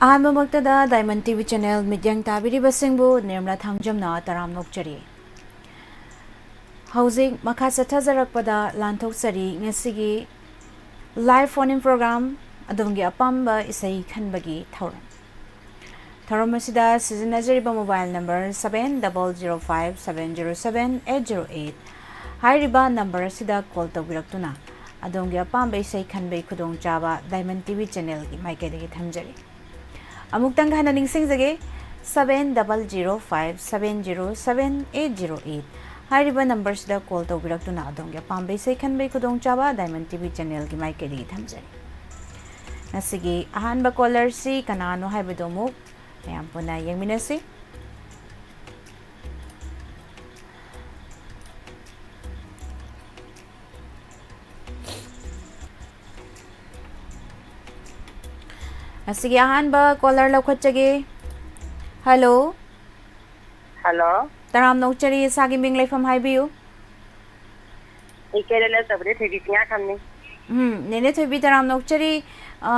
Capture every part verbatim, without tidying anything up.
ꯑꯍꯥꯟꯕꯃꯛꯇꯗ Diamond T V channel ꯃꯤꯠꯌꯦꯡ ꯇꯥꯕꯤꯔꯤꯕꯁꯤꯡꯕꯨ ꯅꯤꯔꯃꯂꯥ ꯊꯥꯡꯖꯝꯅ ꯇꯔꯥꯝꯅ ꯑꯣꯛꯆꯔꯤ꯫ ꯍꯧꯖꯤꯛ ꯃꯈꯥ ꯆꯠꯊꯖꯔꯛꯄꯗ ꯂꯥꯟꯊꯣꯛꯆꯔꯤ ꯉꯁꯤꯒꯤ live phone-in program, ꯑꯗꯣꯝꯒꯤ ꯑꯄꯥꯝꯕ ꯏꯁꯩ ꯈꯟꯕꯒꯤ ꯊꯧꯔꯝ꯫ ꯊꯧꯔꯝ ꯑꯁꯤꯗ ꯁꯤꯖꯤꯟꯅꯖꯔꯤꯕ mobile number seven double zero five seven zero seven eight zero eight꯫ ꯍꯥꯏꯔꯤꯕ number ꯑꯁꯤꯗ call ꯇꯧꯕꯤꯔꯛꯇꯨꯅ ꯑꯗꯣꯝꯒꯤ ꯑꯄꯥꯝꯕ ꯏꯁꯩ ꯈꯟꯕꯒꯤ ꯈꯨꯗꯣꯡꯆꯥꯕ Diamond T V channel-ꯒꯤ ꯃꯥꯏꯀꯩꯗꯒꯤ ꯊꯝꯖꯔꯤ꯫ ꯑꯃꯨꯛꯇꯪ ꯍꯟꯅ ꯅꯤꯡꯁꯤꯡꯖꯒꯦ, seven double zero five seven zero seven eight zero eight꯫ ꯍꯥꯏꯔꯤꯕ number-ꯁꯤꯗ call ꯇꯧꯕꯤꯔꯛꯇꯨꯅ ꯑꯗꯣꯝꯒꯤ ꯑꯄꯥꯝꯕ ꯏꯁꯩ ꯈꯟꯕꯒꯤ ꯈꯨꯗꯣꯡꯆꯥꯕ Diamond T V channel-ꯒꯤ ꯃꯥꯏꯀꯩꯗꯒꯤ ꯊꯝꯖꯔꯤ꯫ ꯉꯁꯤꯒꯤ ꯑꯍꯥꯟꯕ caller-ꯁꯤ ꯀꯅꯥꯅꯣ ꯍꯥꯏꯕꯗꯨ ꯑꯃꯨꯛ ꯃꯌꯥꯝ ꯄꯨꯟꯅ ꯌꯦꯡꯃꯤꯟꯅꯁꯤ꯫ ꯉꯁꯤꯒꯤ ꯑꯍꯥꯟꯕ caller ꯂꯧꯈꯠꯆꯒꯦ꯫ Hello꯫ Hello꯫ ꯇꯔꯥꯝꯅ ꯑꯣꯛꯆꯔꯤ, ꯏꯁꯥꯒꯤ ꯃꯤꯡ ꯂꯩꯐꯝ ꯍꯥꯏꯕꯤꯌꯨ꯫ ꯑꯩ ꯀꯩꯔꯣꯜ ꯂꯩꯔꯛꯇꯕꯗꯩ ꯊꯣꯏꯕꯤ ꯆꯤꯡꯉꯥꯈꯝꯅꯤ꯫ ꯎꯝ, ꯅꯦꯅꯦ ꯊꯣꯏꯕꯤ, ꯇꯔꯥꯝꯅ ꯑꯣꯛꯆꯔꯤ꯫ ꯑ,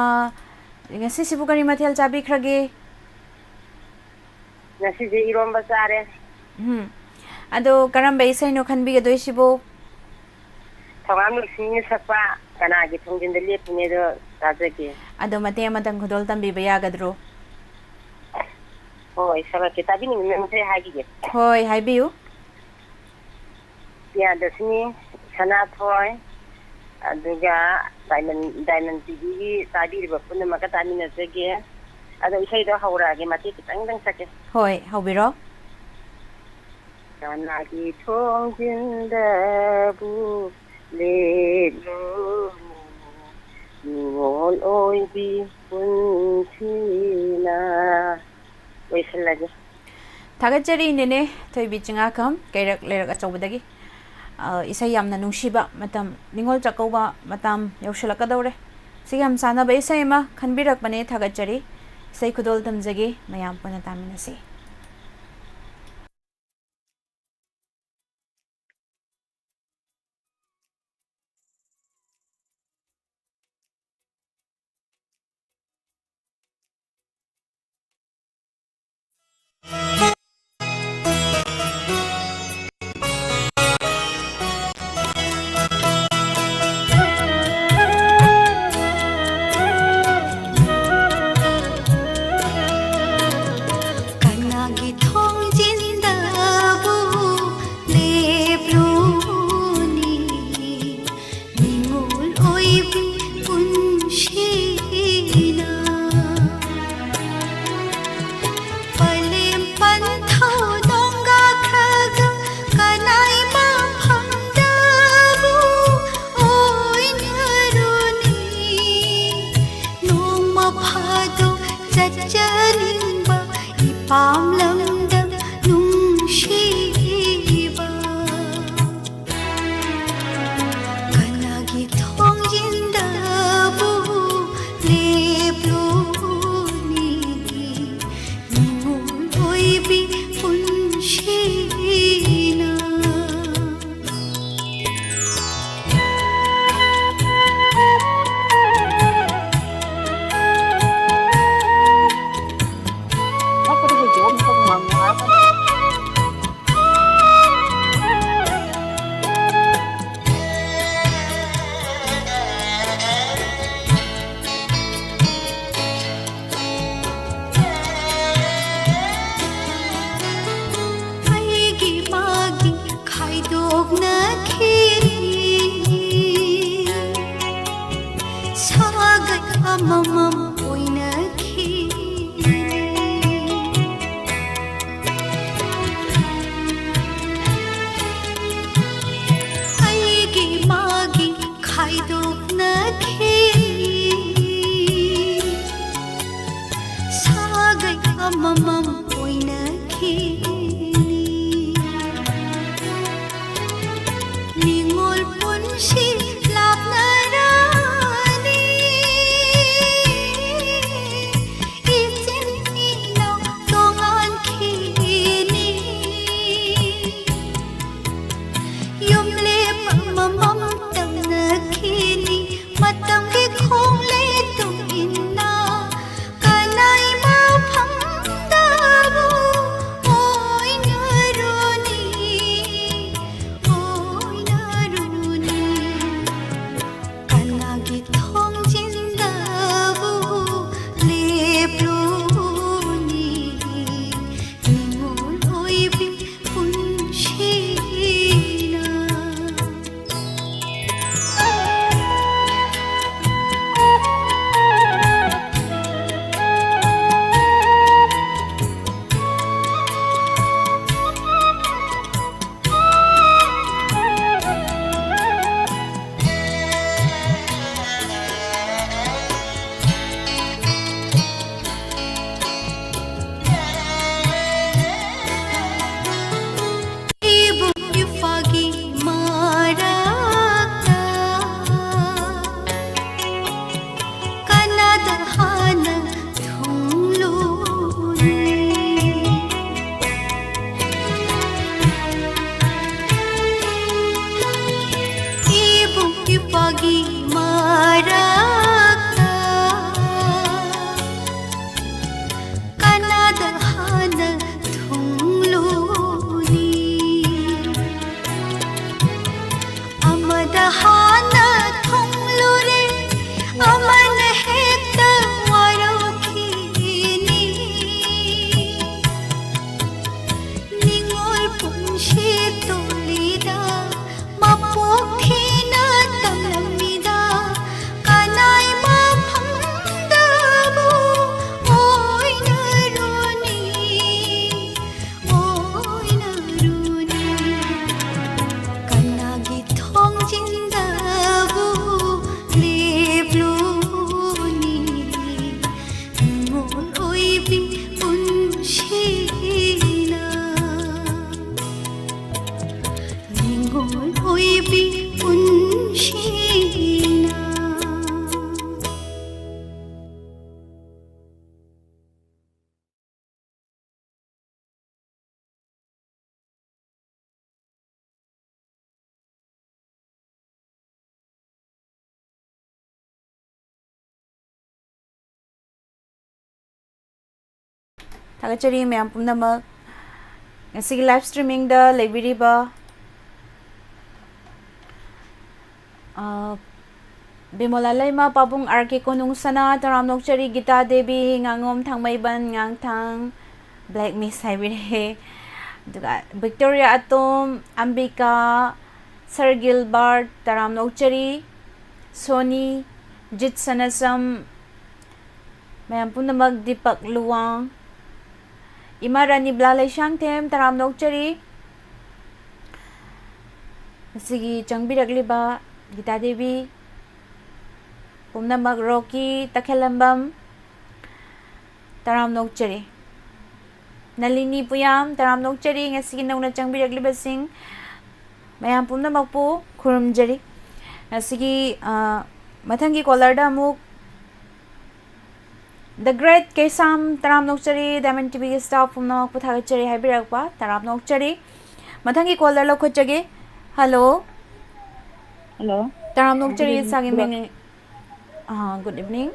ꯉꯁꯤꯁꯤꯕꯨ ꯀꯔꯤ ꯃꯊꯦꯜ ꯆꯥꯕꯤꯈ꯭ꯔꯒꯦ? ꯉꯁꯤꯁꯦ ꯏꯔꯣꯝꯕ ꯆꯥꯔꯦ꯫ ꯎꯝ꯫ ꯑꯗꯣ ꯀꯔꯝꯕ ꯏꯁꯩꯅꯣ ꯈꯟꯕꯤꯒꯗꯣꯏꯁꯤꯕꯣ? ꯊꯧꯉꯥꯝ ꯂꯛꯁꯃꯤꯅ ꯁꯛꯄ "ꯀꯅꯥꯒꯤ ꯊꯣꯡꯖꯤꯟꯗ ꯂꯦꯞꯄꯨꯅꯦꯗꯣ" ꯇꯥꯖꯒꯦ꯫ ꯑꯗꯣ ꯃꯇꯦꯛ ꯑꯃꯇꯪ ꯈꯨꯗꯣꯜ ꯇꯝꯕꯤꯕ ꯌꯥꯒꯗ꯭ꯔꯣ? ꯍꯣꯏ, ꯁꯛꯂꯛꯀꯦ꯫ ꯇꯥꯕꯤꯅꯤꯡꯕ ꯃꯈꯩ ꯍꯥꯏꯈꯤꯒꯦ꯫ ꯍꯣꯏ, ꯍꯥꯏꯕꯤꯌꯨ꯫ ꯄꯤꯌꯥꯗꯁꯤꯅꯤ, ꯁꯅꯥꯊꯣꯏ, ꯑꯗꯨꯒ Diamond, Diamond T V-ꯒꯤ ꯇꯥꯕꯤꯔꯤꯕ ꯄꯨꯝꯅꯃꯛꯀ ꯇꯥꯃꯤꯟꯅꯖꯒꯦ꯫ ꯑꯗꯣ ꯏꯁꯩꯗꯣ ꯍꯧꯔꯛꯑꯒꯦ, ꯃꯇꯦꯛ ꯈꯤꯇꯪꯗꯪ ꯁꯛꯀꯦ꯫ ꯍꯣꯏ, ꯍꯧꯕꯤꯔꯣ꯫ ꯀꯅꯥꯒꯤ ꯊꯣꯡꯖꯤꯟꯗꯕꯨ ꯂꯦꯞꯂꯨꯅꯤ, ꯃꯤꯉꯣꯜ ꯑꯣꯏꯕꯤ ꯄꯨꯟꯁꯤꯅ꯫ ꯂꯣꯏꯁꯤꯜꯂꯒꯦ꯫ ꯊꯥꯒꯠꯆꯔꯤ ꯅꯦꯅꯦ ꯊꯣꯏꯕꯤ ꯆꯤꯡꯉꯥꯈꯝ, ꯀꯩꯔꯛ ꯂꯩꯔꯛ ꯑꯆꯧꯕꯗꯒꯤ꯫ ꯑ, ꯏꯁꯩ ꯌꯥꯝꯅ ꯅꯨꯡꯁꯤꯕ ꯃꯇꯝ, ꯅꯤꯉꯣꯜ ꯆꯥꯛꯀꯧꯕ ꯃꯇꯝ ꯌꯧꯁꯤꯜꯂꯛꯀꯗꯧꯔꯦ꯫ ꯁꯤ ꯌꯥꯝ ꯆꯥꯟꯅꯕ ꯏꯁꯩ ꯑꯃ ꯈꯟꯕꯤꯔꯛꯄꯅꯦ, ꯊꯥꯒꯠꯆꯔꯤ꯫ ꯏꯁꯩ ꯈꯨꯗꯣꯜ ꯇꯝꯖꯒꯦ, ꯃꯌꯥꯝ ꯄꯨꯟꯅ ꯇꯥꯃꯤꯟꯅꯁꯤ꯫ ꯑꯣꯏꯕꯤ ꯄꯨꯟꯁꯤꯅ꯫ ꯊꯥꯒꯠꯆꯔꯤ ꯃꯌꯥꯝ ꯄꯨꯝꯅꯃꯛ꯫ ꯉꯁꯤꯒꯤ live streamingꯗ ꯂꯩꯕꯤꯔꯤꯕ, ꯑ, ꯕꯤꯃꯣꯂꯥ ꯂꯩꯃ, ꯄꯥꯕꯨꯡ ꯑꯥꯔ ꯀꯦ ꯀꯣꯅꯨꯡ ꯁꯅꯥ, ꯇꯔꯥꯝꯅ ꯑꯣꯛꯆꯔꯤ, ꯒꯤꯇꯥ ꯗꯦꯕꯤ, ꯉꯥꯉꯣꯝ ꯊꯥꯡꯃꯩꯕꯟ, ꯉꯥꯡꯊꯥꯡ, Black Miss ꯍꯥꯏꯕꯤꯔꯛꯑꯦ꯫ ꯑꯗꯨꯒ ꯕꯤꯛꯇꯣꯔꯤꯌꯥ ꯑꯇꯣꯝ, ꯑꯝꯕꯤꯀꯥ, ꯁꯔ ꯒꯤꯜꯕꯥꯔꯠ, ꯇꯔꯥꯝꯅ ꯑꯣꯛꯆꯔꯤ, ꯁꯣꯅꯤ, ꯖꯤꯠ ꯁꯅꯥꯁꯝ, ꯃꯌꯥꯝ ꯄꯨꯝꯅꯃꯛ, ꯗꯤꯄꯛ ꯂꯨꯋꯥꯡ, ꯏꯃꯥ ꯔꯥꯅꯤꯕꯂꯥ ꯂꯩꯁꯥꯡꯊꯦꯝ, ꯇꯔꯥꯝꯅ ꯑꯣꯛꯆꯔꯤ꯫ ꯉꯁꯤꯒꯤ ꯆꯪꯕꯤꯔꯛꯂꯤꯕ ꯒꯤꯇꯥ ꯗꯦꯕꯤ ꯄꯨꯝꯅꯃꯛ, ꯔꯣꯀꯤ ꯇꯈꯦꯜꯂꯝꯕꯝ, ꯇꯔꯥꯝꯅ ꯑꯣꯛꯆꯔꯤ꯫ ꯅꯂꯤꯅꯤ ꯄꯨꯌꯥꯝ, ꯇꯔꯥꯝꯅ ꯑꯣꯛꯆꯔꯤ꯫ ꯉꯁꯤꯒꯤ ꯅꯧꯅ ꯆꯪꯕꯤꯔꯛꯂꯤꯕꯁꯤꯡ ꯃꯌꯥꯝ ꯄꯨꯝꯅꯃꯛꯄꯨ ꯈꯨꯔꯨꯝꯖꯔꯤ꯫ ꯉꯁꯤꯒꯤ, ꯑ, ꯃꯊꯪꯒꯤ caller-ꯗ ꯑꯃꯨꯛ The Great ꯀꯦꯁꯥꯝ, ꯇꯔꯥꯝꯅ ꯑꯣꯛꯆꯔꯤ꯫ Diamond ꯇꯤ ꯚꯤꯒꯤ staff ꯄꯨꯝꯅꯃꯛꯄꯨ ꯊꯥꯒꯠꯆꯔꯤ ꯍꯥꯏꯕꯤꯔꯛꯄ, ꯇꯔꯥꯝꯅ ꯑꯣꯛꯆꯔꯤ꯫ ꯃꯊꯪꯒꯤ caller ꯂꯧꯈꯠꯆꯒꯦ꯫ Hello꯫ Hello꯫ ꯇꯔꯥꯝꯅ ꯑꯣꯛꯆꯔꯤ, good evening, ꯏꯁꯥꯒꯤ good ꯃꯤꯡ꯫ ꯑꯥ, good evening꯫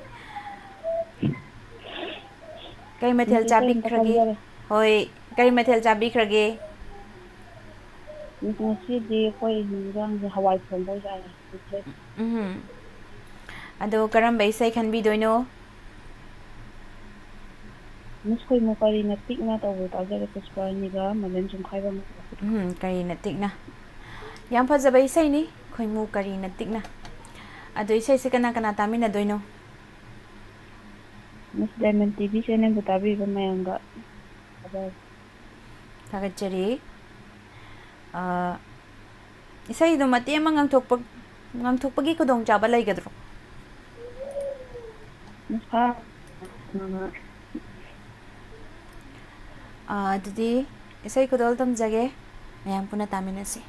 ꯀꯩ ꯃꯊꯦꯜ ꯅꯨꯡꯊꯤꯜ ꯈꯔ ꯆꯥꯕꯤꯈ꯭ꯔꯒꯦ? ꯐꯝꯖꯔꯦ꯫ ꯍꯣꯏ, ꯀꯔꯤ ꯃꯊꯦꯜ ꯆꯥꯕꯤꯈ꯭ꯔꯒꯦ? ꯉꯁꯤꯗꯤ ꯑꯩꯈꯣꯏ ꯏꯟꯖꯥꯡꯁꯦ ꯍꯋꯥꯏ ꯊꯣꯡꯕ ꯑꯣꯏꯅ ꯆꯥꯔꯦ꯫ ꯎꯝ꯫ ꯑꯗꯣ ꯀꯔꯝꯕ ꯏꯁꯩ ꯈꯟꯕꯤꯗꯣꯏꯅꯣ? Miss ꯈꯣꯏꯃꯨ ꯀꯔꯤꯅ ꯄꯤꯛꯅ ꯇꯧꯕꯗꯣ ꯇꯥꯖꯔꯦ, ꯄꯨꯁꯄꯥꯔꯥꯅꯤꯒ ꯃꯥꯂꯦꯝ ꯖꯨꯝꯈꯥꯏꯕꯝꯒ꯫ ꯎꯝ, ꯀꯔꯤꯅ ꯇꯤꯛꯅ꯫ ꯌꯥꯝ ꯐꯖꯕ ꯏꯁꯩꯅꯤ, ꯈꯣꯏꯃꯨ ꯀꯔꯤꯅ ꯇꯤꯛꯅ꯫ ꯑꯗꯣ ꯏꯁꯩꯁꯦ ꯀꯅꯥ ꯀꯅꯥ ꯇꯥꯃꯤꯟꯅꯗꯣꯏꯅꯣ? Miss Diamond ꯇꯤ ꯚꯤ channel-ꯕꯨ ꯇꯥꯕꯤꯔꯤꯕ ꯃꯌꯥꯝꯒ ꯊꯥꯖꯔꯤ꯫ ꯊꯥꯒꯠꯆꯔꯤ꯫ ꯑ, ꯏꯁꯩꯗꯣ ꯃꯇꯦꯛ ꯑꯃ ꯉꯪꯊꯣꯛꯄ, ꯉꯪꯊꯣꯛꯄꯒꯤ ꯈꯨꯗꯣꯡꯆꯥꯕ ꯂꯩꯒꯗ꯭ꯔꯣ? ꯃꯁꯥ-, ꯑ, ꯑꯗꯨꯗꯤ ꯏꯁꯩ ꯈꯨꯗꯣꯜ ꯇꯝꯖꯒꯦ, ꯃꯌꯥꯝ ꯄꯨꯟꯅ ꯇꯥꯃꯤꯟꯅꯁꯤ꯫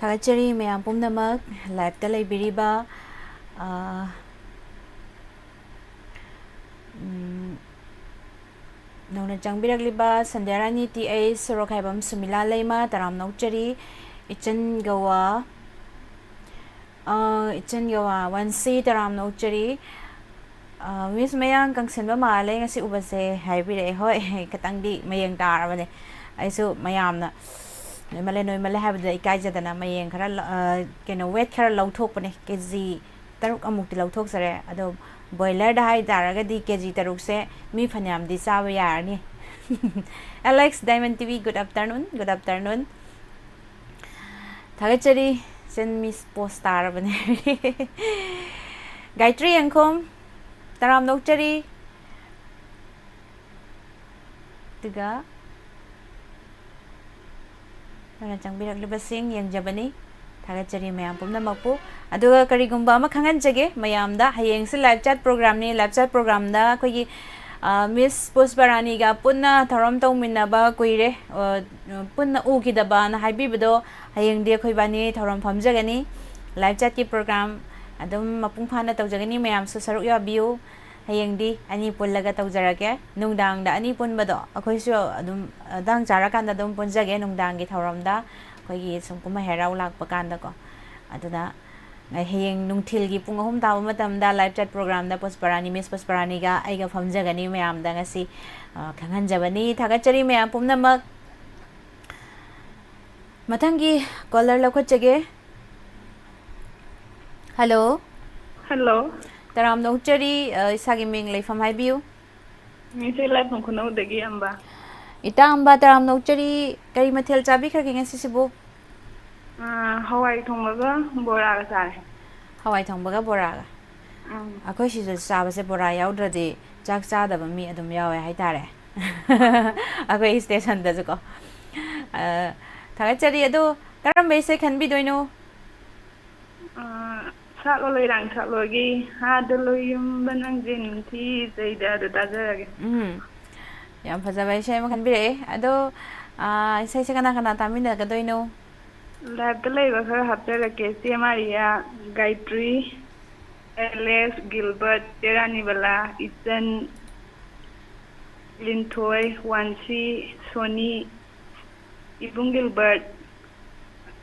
ꯊꯥꯒꯠꯆꯔꯤ ꯃꯌꯥꯝ ꯄꯨꯝꯅꯃꯛ live-ꯇ ꯂꯩꯕꯤꯔꯤꯕ, ꯑ, ꯎꯝ, ꯅꯧꯅ ꯆꯪꯕꯤꯔꯛꯂꯤꯕ ꯁꯟꯙ꯭ꯌꯥꯔꯥꯅꯤ ꯇꯤ ꯑꯩꯆ, ꯁꯣꯔꯣꯛꯈꯥꯏꯕꯝ ꯁꯨꯃꯤꯂꯥ ꯂꯩꯃ, ꯇꯔꯥꯝꯅ ꯑꯣꯛꯆꯔꯤ, ꯏꯆꯟ ꯒꯋꯥ, ꯑ, ꯏꯆꯟ ꯒꯋꯥ ꯋꯥꯟꯁꯤ, ꯇꯔꯥꯝꯅ ꯑꯣꯛꯆꯔꯤ꯫ ꯑ, Miss ꯃꯌꯥꯡ ꯀꯪꯁꯤꯟꯕ ꯃꯥꯜꯂꯦ ꯉꯁꯤ ꯎꯕꯁꯦ ꯍꯥꯏꯕꯤꯔꯛꯑꯦ꯫ ꯍꯣꯏ, ꯈꯤꯇꯪꯗꯤ ꯃꯌꯦꯡ ꯇꯥꯔꯕꯅꯦ꯫ ꯑꯩꯁꯨ ꯃꯌꯥꯝꯅ ꯅꯣꯏꯃꯜꯂꯦ, ꯅꯣꯏꯃꯜꯂꯦ ꯍꯥꯏꯕꯗꯨꯗ ꯏꯀꯥꯏꯖꯗꯅ ꯃꯌꯦꯡ ꯈꯔ ꯂ-, ꯑ, ꯀꯩꯅꯣ, weight ꯈꯔ ꯂꯧꯊꯣꯛꯄꯅꯦ꯫ ꯀꯦ ꯖꯤ ꯇꯔꯨꯛ ꯑꯃꯨꯛꯇꯤ ꯂꯧꯊꯣꯛꯆꯔꯦ꯫ ꯑꯗꯣ boiler-ꯗ ꯍꯥꯏ ꯇꯥꯔꯒꯗꯤ ꯀꯦ ꯖꯤ ꯇꯔꯨꯛꯁꯦ ꯃꯤ ꯐꯅꯌꯥꯝꯗꯤ ꯆꯥꯕ ꯌꯥꯔꯅꯤ꯫ Alex Diamond T V, good afternoon, good afternoon. ꯊꯥꯒꯠꯆꯔꯤ, ꯏꯆꯟ Miss Post ꯇꯥꯔꯕꯅꯦ꯫ ꯒꯥꯌꯇ꯭ꯔꯤ ꯌꯦꯡꯈꯣꯝ, ꯇꯔꯥꯝꯅ ꯑꯣꯛꯆꯔꯤ꯫ ꯑꯗꯨꯒ ꯅꯧꯅ ꯆꯪꯕꯤꯔꯛꯂꯤꯕꯁꯤꯡ ꯌꯦꯡꯖꯕꯅꯤ꯫ ꯊꯥꯒꯠꯆꯔꯤ ꯃꯌꯥꯝ ꯄꯨꯝꯅꯃꯛꯄꯨ꯫ ꯑꯗꯨꯒ ꯀꯔꯤꯒꯨꯝꯕ ꯑꯃ ꯈꯪꯍꯟꯖꯒꯦ ꯃꯌꯥꯝꯗ, ꯍꯌꯦꯡꯁꯤ live chat program-ꯅꯤ꯫ Live chat program-ꯗ ꯑꯩꯈꯣꯏꯒꯤ, ꯑ, Miss ꯄꯨꯁꯄꯔꯥꯅꯤꯒ ꯄꯨꯟꯅ ꯊꯧꯔꯝ ꯇꯧꯃꯤꯟꯅꯕ ꯀꯨꯏꯔꯦ, ꯑ, ꯄꯨꯟꯅ ꯎꯈꯤꯗꯕꯅ ꯍꯥꯏꯕꯤꯕꯗꯣ, ꯍꯌꯦꯡꯗꯤ ꯑꯩꯈꯣꯏ ꯏꯕꯥꯅꯤ ꯊꯧꯔꯝ ꯐꯝꯖꯒꯅꯤ꯫ Live chat-ꯀꯤ program ꯑꯗꯨꯝ ꯃꯄꯨꯡ ꯐꯥꯅ ꯇꯧꯖꯒꯅꯤ, ꯃꯌꯥꯝꯁꯨ ꯁꯔꯨꯛ ꯌꯥꯕꯤꯌꯨ꯫ ꯍꯌꯦꯡꯗꯤ ꯑꯅꯤ ꯄꯨꯜꯂꯒ ꯇꯧꯖꯔꯒꯦ꯫ ꯅꯨꯡꯗꯥꯡꯗ ꯑꯅꯤ ꯄꯨꯟꯕꯗꯣ ꯑꯩꯈꯣꯏꯁꯨ ꯑꯗꯨꯝ, ꯑ, ꯇꯥꯡ ꯆꯥꯔꯀꯥꯟꯗ ꯑꯗꯨꯝ ꯄꯨꯟꯖꯒꯦ ꯅꯨꯡꯗꯥꯡꯒꯤ ꯊꯧꯔꯝꯗ꯫ ꯑꯩꯈꯣꯏꯒꯤ ꯁꯨꯝ ꯀꯨꯝꯍꯩ ꯍꯔꯥꯎ ꯂꯥꯛꯄ ꯀꯥꯟꯗꯀꯣ꯫ ꯑꯗꯨꯅ ꯍꯌꯦꯡ ꯅꯨꯡꯊꯤꯜꯒꯤ ꯄꯨꯡ ꯑꯍꯨꯝ ꯇꯥꯕ ꯃꯇꯝꯗ live chat program-ꯗ ꯄꯨꯁꯄꯔꯥꯅꯤ, Miss ꯄꯨꯁꯄꯔꯥꯅꯤꯒ ꯑꯩꯒ ꯐꯝꯖꯒꯅꯤ ꯃꯌꯥꯝꯗ ꯉꯁꯤ, ꯑ, ꯈꯪꯍꯟꯖꯕꯅꯤ꯫ ꯊꯥꯒꯠꯆꯔꯤ ꯃꯌꯥꯝ ꯄꯨꯝꯅꯃꯛ꯫ ꯃꯊꯪꯒꯤ caller ꯂꯧꯈꯠꯆꯒꯦ꯫ Hello꯫ Hello꯫ ꯇꯔꯥꯝꯅ ꯑꯣꯛꯆꯔꯤ, ꯑ, ꯏꯁꯥꯒꯤ ꯃꯤꯡ, ꯂꯩꯐꯝ ꯍꯥꯏꯕꯤꯌꯨ꯫ ꯏꯆꯦ ꯂꯥꯏꯐꯝ ꯈꯨꯅꯧꯗꯒꯤ ꯑꯝꯕ꯫ ꯏꯇꯥ ꯑꯝꯕ, ꯇꯔꯥꯝꯅ ꯑꯣꯛꯆꯔꯤ, ꯀꯔꯤ ꯃꯊꯦꯜ ꯆꯥꯕꯤꯈ꯭ꯔꯒꯦ ꯉꯁꯤꯁꯤꯕꯨ? ꯑꯥ, ꯍꯋꯥꯏ ꯊꯣꯡꯕꯒ ꯕꯣꯔꯥꯒ ꯆꯥꯔꯦ꯫ ꯍꯋꯥꯏ ꯊꯣꯡꯕꯒ ꯕꯣꯔꯥꯒ꯫ ꯎꯝ꯫ ꯑꯩꯈꯣꯏ ꯁꯤꯗ ꯆꯥꯕꯁꯦ ꯕꯣꯔꯥ ꯌꯥꯎꯗ꯭ꯔꯗꯤ ꯆꯥꯛ ꯆꯥꯗꯕ ꯃꯤ ꯑꯗꯨꯝ ꯌꯥꯎꯋꯦ ꯍꯥꯏꯇꯥꯔꯦ꯫ ꯑꯩꯈꯣꯏ station-ꯗꯁꯨꯀꯣ꯫ ꯑ, ꯊꯥꯒꯠꯆꯔꯤ꯫ ꯑꯗꯣ ꯀꯔꯝꯕ ꯏꯁꯩ ꯈꯟꯕꯤꯗꯣꯏꯅꯣ? ꯑ, ꯁꯥꯠꯂꯣ ꯂꯩꯔꯥꯡ ꯁꯥꯠꯂꯣꯒꯤ "ꯍꯥꯗ ꯂꯣꯏꯌꯨꯝꯕ ꯅꯪꯁꯦ ꯅꯤꯡꯊꯤꯖꯩꯗ" ꯑꯗꯨ ꯇꯥꯖꯔꯒꯦ꯫ ꯎꯝ꯫ ꯌꯥꯝ ꯐꯖꯕ ꯏꯁꯩ ꯑꯃ ꯈꯟꯕꯤꯔꯛꯑꯦ꯫ ꯑꯗꯣ, ꯑ, ꯏꯁꯩꯁꯦ ꯀꯅꯥ ꯀꯅꯥ ꯇꯥꯃꯤꯟꯅꯒꯗꯣꯏꯅꯣ? ꯂꯥꯏꯞꯇ ꯂꯩꯕ ꯈꯔ ꯍꯥꯞꯆꯔꯛꯀꯦ꯫ ꯆꯦ ꯃꯥꯔꯤꯌꯥ, ꯒꯥꯌꯇ꯭ꯔꯤ, ꯑꯦꯂꯦꯛꯁ, ꯒꯤꯜꯕꯔꯠ, ꯆꯦ ꯔꯥꯅꯤꯕꯂꯥ, ꯏꯆꯟ, ꯂꯤꯟꯊꯣꯏ, ꯋꯥꯟꯁꯤ, ꯁꯣꯅꯤ, ꯏꯕꯨꯡ ꯒꯤꯜꯕꯔꯠ,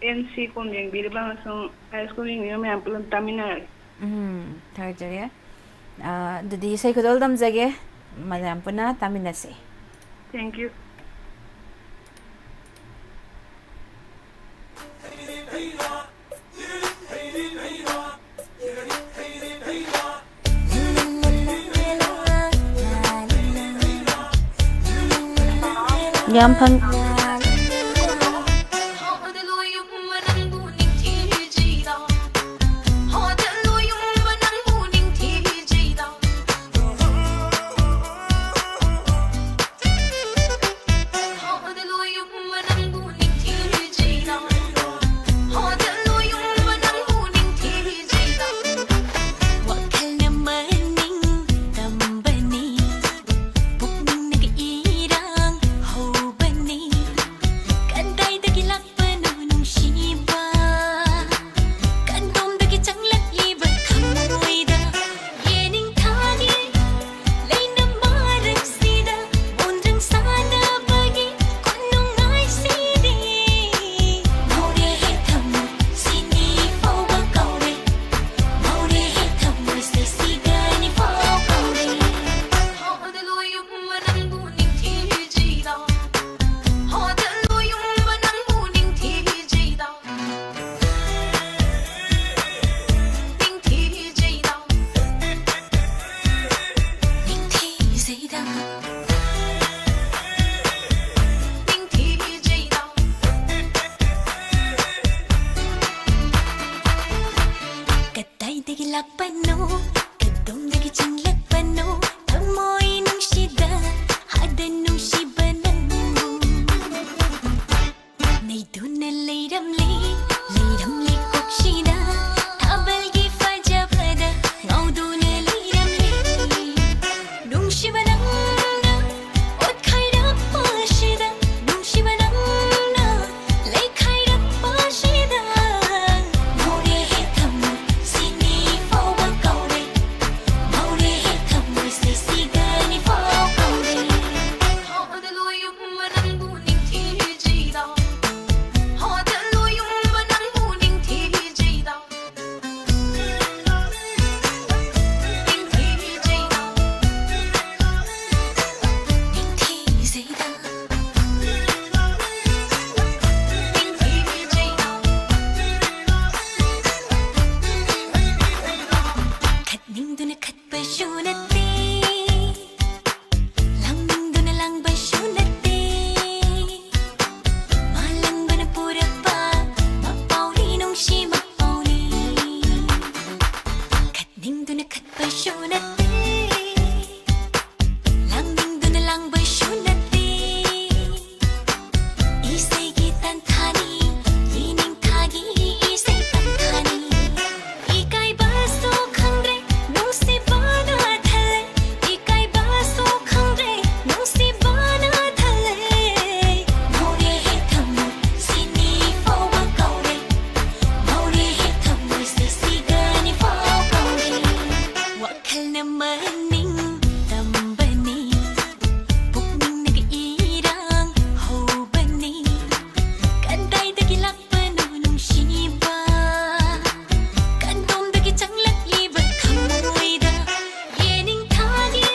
ꯑꯦꯝ ꯁꯤ ꯀꯣꯝ ꯌꯦꯡꯕꯤꯔꯤꯕ ꯑꯃꯁꯨꯡ ꯍꯥꯏ ꯁ꯭ꯀꯨꯜ ꯌꯦꯡꯕꯤꯔꯤꯕ ꯃꯌꯥꯝ ꯄꯨꯂꯞ ꯇꯥꯃꯤꯟꯅꯔꯒꯦ꯫ ꯎꯝ, ꯊꯥꯒꯠꯆꯔꯤ꯫ ꯑꯥ, ꯑꯗꯨꯗꯤ ꯏꯁꯩ ꯈꯨꯗꯣꯜ ꯇꯝꯖꯒꯦ, ꯃꯌꯥꯝ ꯄꯨꯟꯅ ꯇꯥꯃꯤꯟꯅꯁꯤ꯫ Thank you. ꯌꯥꯝ ꯐꯪ- ꯋꯥꯈꯜꯅ ꯃꯅꯤꯡ ꯇꯝꯕꯅꯤ, ꯄꯨꯛꯅꯤꯡꯅ ꯏꯔꯥꯡ ꯍꯧꯕꯅꯤ꯫ ꯀꯗꯥꯏꯗꯒꯤ ꯂꯥꯛꯄꯅꯣ ꯅꯨꯡꯁꯤꯕ? ꯀꯗꯣꯝꯗꯒꯤ ꯆꯪꯂꯛꯂꯤꯕ ꯊꯃꯣꯏꯗ? ꯌꯦꯅꯤꯡꯊꯥꯒꯤ ꯂꯩꯅꯝ ꯃꯔꯛꯁꯤꯗ ꯃꯣꯟꯗ꯭ꯔꯪ ꯁꯥꯟꯅꯕꯒꯤ ꯈꯨꯅꯨꯡꯉꯥꯏꯁꯤꯗꯤ꯫ ꯉꯥꯎꯔꯦꯍꯦ ꯊꯃꯣꯏ ꯁꯤꯅꯤ ꯐꯥꯎꯕ ꯀꯥꯎꯔꯦ꯫ ꯉꯥꯎꯔꯦꯍꯦ ꯊꯃꯣꯏꯁꯦ ꯁꯤꯒꯅꯤ ꯐꯥꯎ ꯀꯥꯎꯔꯦ꯫ ꯍꯣꯗꯂꯣꯌꯨꯝꯕ ꯅꯪꯕꯨ ꯅꯤꯡꯊꯤꯖꯩꯗ꯫ ꯍꯣꯗꯂꯣꯌꯨꯝꯕ ꯅꯪꯕꯨ ꯅꯤꯡꯊꯤꯖꯩꯗ꯫ ꯅꯤꯡꯊꯤꯖꯩꯗ꯫ ꯅꯤꯡꯊꯤꯖꯩꯗ꯫ ꯅꯤꯡꯊꯤꯖꯩꯗ꯫ ꯀꯗꯥꯏꯗꯒꯤ ꯂꯥꯛꯄꯅꯣ, ꯀꯗꯣꯝꯗꯒꯤ ꯆꯪꯂꯛꯄꯅꯣ, ꯊꯃꯣꯏ ꯅꯨꯡꯁꯤꯗ ꯍꯥꯗ ꯅꯨꯡꯁꯤꯕ ꯅꯪꯕꯨ꯫ ꯅꯩꯗꯨꯅ ꯂꯩꯔꯝꯂꯦ, ꯂꯩꯔꯝꯂꯦ ꯀꯣꯛꯁꯤꯗ, ꯊꯥꯕꯜꯒꯤ ꯐꯖꯕꯗ ꯉꯥꯎꯗꯨꯅ ꯂꯩꯔꯝꯂꯦ꯫ ꯅꯨꯡꯁꯤꯕ ꯅꯪꯅ ꯑꯣꯠꯈꯥꯏꯔꯛꯄꯁꯤꯗ, ꯅꯨꯡꯁꯤꯕ ꯅꯪꯅ ꯂꯩꯈꯥꯏꯔꯛꯄꯁꯤꯗ꯫ ꯁꯨ ꯅꯠꯇꯦ, ꯂꯥꯡꯅꯤꯡꯗꯨꯅ ꯂꯥꯡꯕꯁꯨ ꯅꯠꯇꯦ, ꯃꯥꯂꯪꯕꯅ ꯄꯨꯔꯛꯄ ꯃꯄꯥꯎꯅꯤ, ꯅꯨꯡꯁꯤ ꯃꯄꯥꯎꯅꯤ꯫ ꯈꯠꯅꯤꯡꯗꯨꯅ ꯈꯠꯄꯁꯨ ꯅꯠꯇꯦ, ꯂꯥꯡꯅꯤꯡꯗꯨꯅ ꯂꯥꯡꯕꯁꯨ ꯅꯠꯇꯦ, ꯏꯁꯩꯒꯤ ꯇꯥꯟꯊꯥꯅꯤ, ꯌꯦꯅꯤꯡꯊꯥꯒꯤ ꯏꯁꯩ ꯇꯥꯟꯊꯥꯅꯤ꯫ ꯏꯀꯥꯏꯕꯁꯨ ꯈꯪꯗ꯭ꯔꯦ, ꯅꯨꯡꯁꯤꯕꯅ ꯊꯜꯂꯦ꯫ ꯏꯀꯥꯏꯕꯁꯨ ꯈꯪꯗ꯭ꯔꯦ, ꯅꯨꯡꯁꯤꯕꯅ ꯊꯜꯂꯦ꯫ ꯃꯧꯔꯦ ꯍꯦ ꯊꯃꯣꯏ, ꯁꯤꯅꯤ ꯐꯥꯎꯕ ꯀꯧꯔꯦ꯫ ꯃꯧꯔꯦ ꯍꯦ ꯊꯃꯣꯏꯁꯦ, ꯁꯤꯒꯅꯤ ꯐꯥꯎ ꯀꯧꯔꯦ꯫ ꯋꯥꯈꯜꯅ ꯃꯅꯤꯡ ꯇꯝꯕꯅꯤ, ꯄꯨꯛꯅꯤꯡꯅꯒ ꯏꯔꯥꯡ ꯍꯧꯕꯅꯤ꯫ ꯀꯗꯥꯏꯗꯒꯤ ꯂꯥꯛꯄꯅꯣ ꯅꯨꯡꯁꯤꯕ? ꯀꯗꯣꯝꯗꯒꯤ ꯆꯪꯂꯛꯂꯤꯕ ꯊꯃꯣꯏꯗ? ꯌꯦꯅꯤꯡꯊꯥꯒꯤ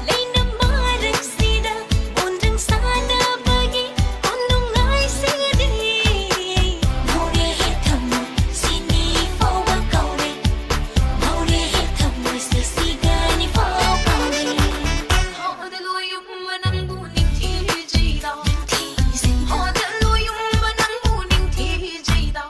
ꯂꯩꯅ ꯃꯔꯛꯁꯤꯗ ꯃꯣꯟꯗ꯭ꯔꯪ ꯁꯥꯟꯅꯕꯒꯤ ꯈꯨꯅꯨꯡꯉꯥꯏꯁꯤꯗꯤ꯫ ꯃꯧꯔꯦ ꯍꯦ ꯊꯃꯣꯏ, ꯁꯤꯅꯤ ꯐꯥꯎꯕ ꯀꯧꯔꯦ꯫ ꯃꯧꯔꯦ ꯍꯦ ꯊꯃꯣꯏꯁꯦ, ꯁꯤꯒꯅꯤ ꯐꯥꯎ ꯀꯧꯔꯦ꯫ ꯍꯣꯗꯂꯣ ꯌꯨꯝꯕ ꯅꯪꯕꯨ ꯅꯤꯡꯊꯤꯖꯩꯗ꯫ ꯍꯣꯗꯂꯣ ꯌꯨꯝꯕ ꯅꯪꯕꯨ ꯅꯤꯡꯊꯤꯖꯩꯗ꯫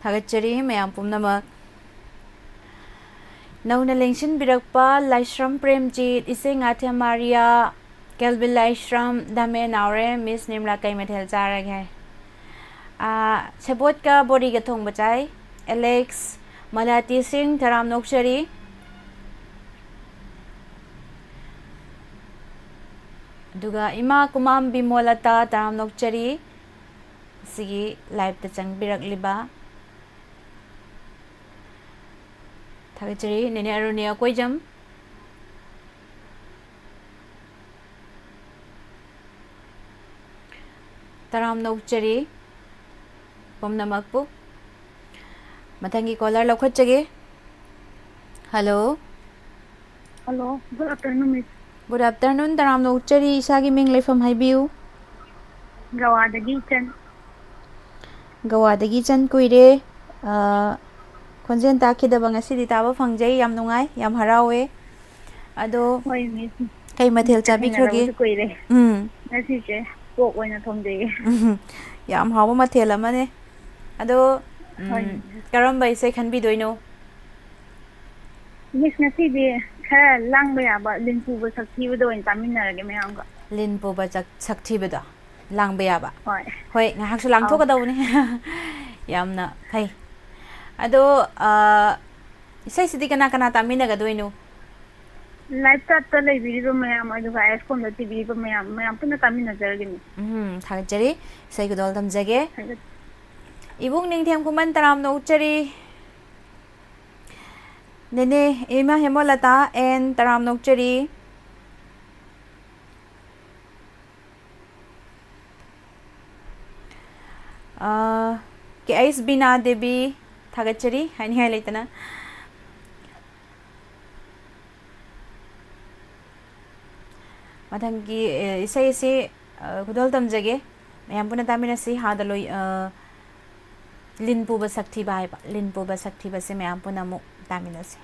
ꯊꯥꯒꯠꯆꯔꯤ ꯃꯌꯥꯝ ꯄꯨꯝꯅꯃꯛ꯫ ꯅꯧꯅ ꯂꯦꯡꯁꯤꯟꯕꯤꯔꯛꯄ ꯂꯥꯏꯁ꯭ꯔꯝ ꯄ꯭ꯔꯦꯝꯖꯤꯠ, ꯏꯆꯦ ꯉꯥꯊꯦꯝ ꯃꯥꯔꯤꯌꯥ, ꯀꯦꯜꯕꯤꯟ ꯂꯥꯏꯁ꯭ꯔꯝ, ꯗꯥꯃꯦ ꯅꯥꯎꯔꯦꯝ, ꯃꯤꯁ ꯅꯤꯔꯃꯂꯥ ꯀꯩ ꯃꯊꯦꯜ ꯆꯥꯔꯒꯦ? ꯑꯥ, ꯁꯦꯕꯣꯠꯀ ꯕꯣꯔꯤꯒ ꯊꯣꯡꯕ ꯆꯥꯏ꯫ ꯑꯦꯂꯦꯛꯁ, ꯃꯂꯥꯇꯤ ꯁꯤꯡ, ꯇꯔꯥꯝꯅ ꯑꯣꯛꯆꯔꯤ꯫ ꯑꯗꯨꯒ ꯏꯃꯥ ꯀꯨꯃꯥꯝ ꯕꯤꯃꯣꯂꯇꯥ, ꯇꯔꯥꯝꯅ ꯑꯣꯛꯆꯔꯤ꯫ ꯁꯤꯒꯤ live-ꯇ ꯆꯪꯕꯤꯔꯛꯂꯤꯕ ꯊꯥꯒꯠꯆꯔꯤ꯫ ꯅꯦꯅꯦ ꯑꯔꯨꯅꯤ ꯑꯀꯣꯏꯖꯝ꯫ ꯇꯔꯥꯝꯅ ꯑꯣꯛꯆꯔꯤ ꯄꯨꯝꯅꯃꯛꯄꯨ꯫ ꯃꯊꯪꯒꯤ caller ꯂꯧꯈꯠꯆꯒꯦ꯫ Hello꯫ Hello, good afternoon, miss. Good afternoon, ꯇꯔꯥꯝꯅ ꯑꯣꯛꯆꯔꯤ꯫ ꯏꯁꯥꯒꯤ ꯃꯤꯡ, ꯂꯩꯐꯝ ꯍꯥꯏꯕꯤꯌꯨ꯫ ꯒꯋꯥꯗꯒꯤ ꯏꯆꯟ꯫ ꯒꯋꯥꯗꯒꯤ ꯏꯆꯟ, ꯀꯨꯏꯔꯦ꯫ ꯑ, ꯈꯣꯟꯖꯦꯜ ꯇꯥꯈꯤꯗꯕ ꯉꯁꯤꯗꯤ ꯇꯥꯕ ꯐꯪꯖꯩ꯫ ꯌꯥꯝ ꯅꯨꯡꯉꯥꯏ, ꯌꯥꯝ ꯍꯔꯥꯎꯋꯦ꯫ ꯑꯗꯣ ꯍꯣꯏ, miss꯫ ꯀꯩ ꯃꯊꯦꯜ ꯆꯥꯕꯤꯈ꯭ꯔꯒꯦ? ꯊꯦꯡꯅꯗꯕꯁꯨ ꯀꯨꯏꯔꯦ꯫ ꯎꯝ꯫ ꯉꯁꯤꯁꯦ pork ꯑꯣꯏꯅ ꯊꯣꯡꯖꯩꯌꯦ꯫ ꯎꯝ꯫ ꯌꯥꯝ ꯍꯥꯎꯕ ꯃꯊꯦꯜ ꯑꯃꯅꯦ꯫ ꯑꯗꯣ, ꯎꯝ, ꯍꯣꯏ꯫ ꯀꯔꯝꯕ ꯏꯁꯩ ꯈꯟꯕꯤꯗꯣꯏꯅꯣ? Miss, ꯉꯁꯤꯗꯤ ꯈꯔ ꯂꯥꯡꯕ ꯌꯥꯕ, ꯂꯤꯟ ꯄꯨꯕ ꯁꯛꯊꯤꯕꯗꯣ ꯑꯣꯏꯅ ꯇꯥꯃꯤꯟꯅꯔꯒꯦ ꯃꯌꯥꯝꯒ꯫ ꯂꯤꯟ ꯄꯨꯕ ꯆꯛ-, ꯁꯛꯊꯤꯕꯗꯣ꯫ ꯂꯥꯡꯕ ꯌꯥꯕ꯫ ꯍꯣꯏ꯫ ꯍꯣꯏ, ꯉꯥꯏꯍꯥꯛꯁꯨ ꯑꯧ꯫ ꯂꯥꯡꯊꯣꯛꯀꯗꯧꯕꯅꯤ꯫ ꯌꯥꯝꯅ ꯐꯩ꯫ ꯑꯗꯣ, ꯑ, ꯏꯁꯩꯁꯤꯗꯤ ꯀꯅꯥ ꯀꯅꯥ ꯇꯥꯃꯤꯟꯅꯒꯗꯣꯏꯅꯣ? Live chat ꯇ ꯂꯩꯕꯤꯔꯤꯕ ꯃꯌꯥꯝ, ꯑꯗꯨꯒ ꯑꯥꯏ ꯑꯦꯐ ꯀꯣꯝꯗ ꯊꯤꯕꯤꯔꯤꯕ ꯃꯌꯥꯝ, ꯃꯌꯥꯝ ꯄꯨꯟꯅ ꯇꯥꯃꯤꯟꯅꯖꯔꯒꯦ, miss꯫ ꯎꯝ, ꯊꯥꯒꯠꯆꯔꯤ꯫ ꯏꯁꯩ ꯈꯨꯗꯣꯜ ꯇꯝꯖꯒꯦ꯫ ꯊꯥꯒꯠ- ꯏꯕꯨꯡ ꯅꯤꯡꯊꯦꯝ ꯈꯨꯃꯟ, ꯇꯔꯥꯝꯅ ꯑꯣꯛꯆꯔꯤ꯫ ꯅꯦꯅꯦ ꯏꯃꯥ ꯍꯦꯃꯣꯂꯇꯥ and ꯇꯔꯥꯝꯅ ꯑꯣꯛꯆꯔꯤ꯫ ꯑ, ꯀꯦ ꯑꯩꯁ ꯕꯤꯅꯥ ꯗꯦꯕꯤ, ꯊꯥꯒꯠꯆꯔꯤ ꯍꯥꯏꯅꯤꯡꯉꯥꯏ ꯂꯩꯇꯅ꯫ ꯃꯊꯪꯒꯤ, ꯑꯦ, ꯏꯁꯩ ꯑꯁꯤ, ꯑ, ꯈꯨꯗꯣꯜ ꯇꯝꯖꯒꯦ꯫ ꯃꯌꯥꯝ ꯄꯨꯟꯅ ꯇꯥꯃꯤꯟꯅꯁꯤ꯫ ꯍꯥꯗ ꯂꯣꯏ-, ꯑ, ꯂꯤꯟ ꯄꯨꯕ ꯁꯛꯊꯤꯕ ꯍꯥꯏꯕ, ꯂꯤꯟ ꯄꯨꯕ ꯁꯛꯊꯤꯕꯁꯦ ꯃꯌꯥꯝ ꯄꯨꯟꯅ ꯑꯃꯨꯛ ꯇꯥꯃꯤꯟꯅꯁꯤ꯫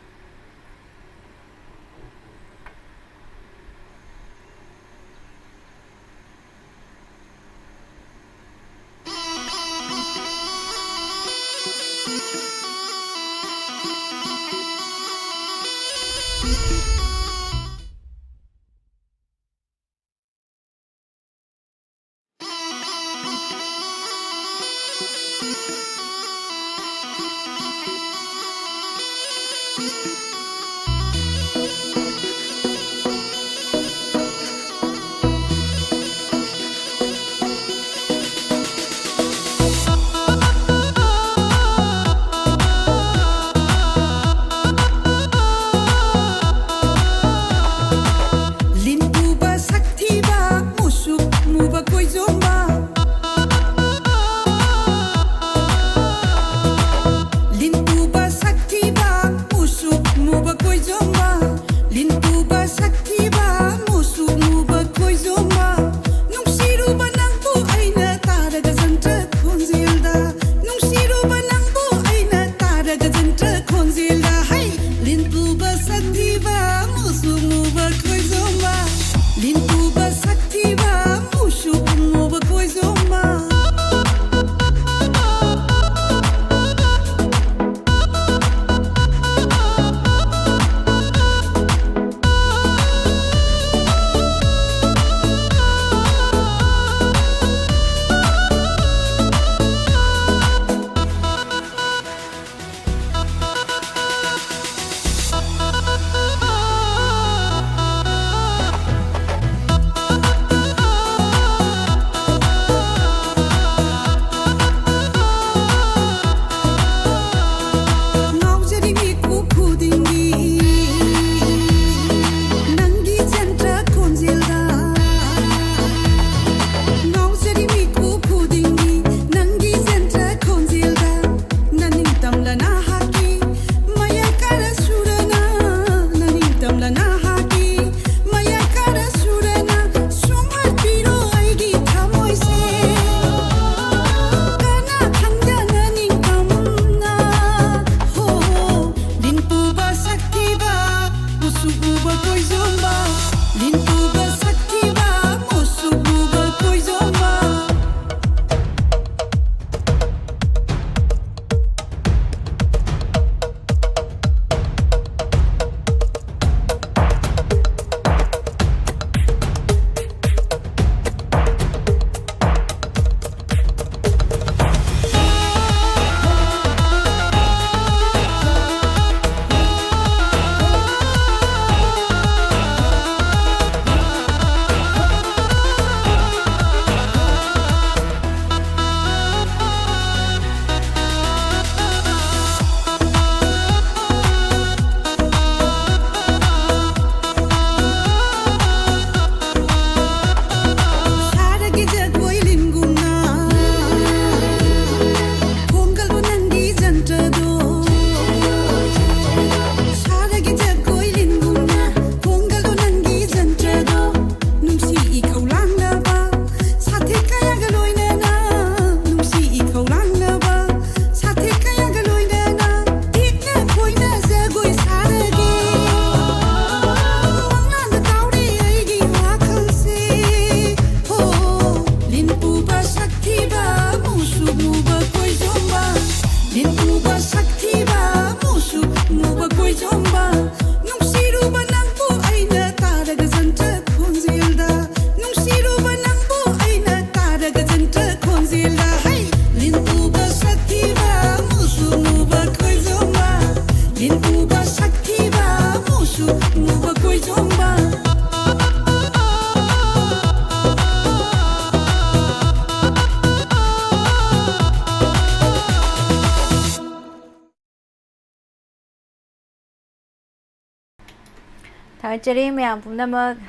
ꯊꯥꯒꯠꯆꯔꯤ ꯃꯌꯥꯝ ꯄꯨꯝꯅꯃꯛ꯫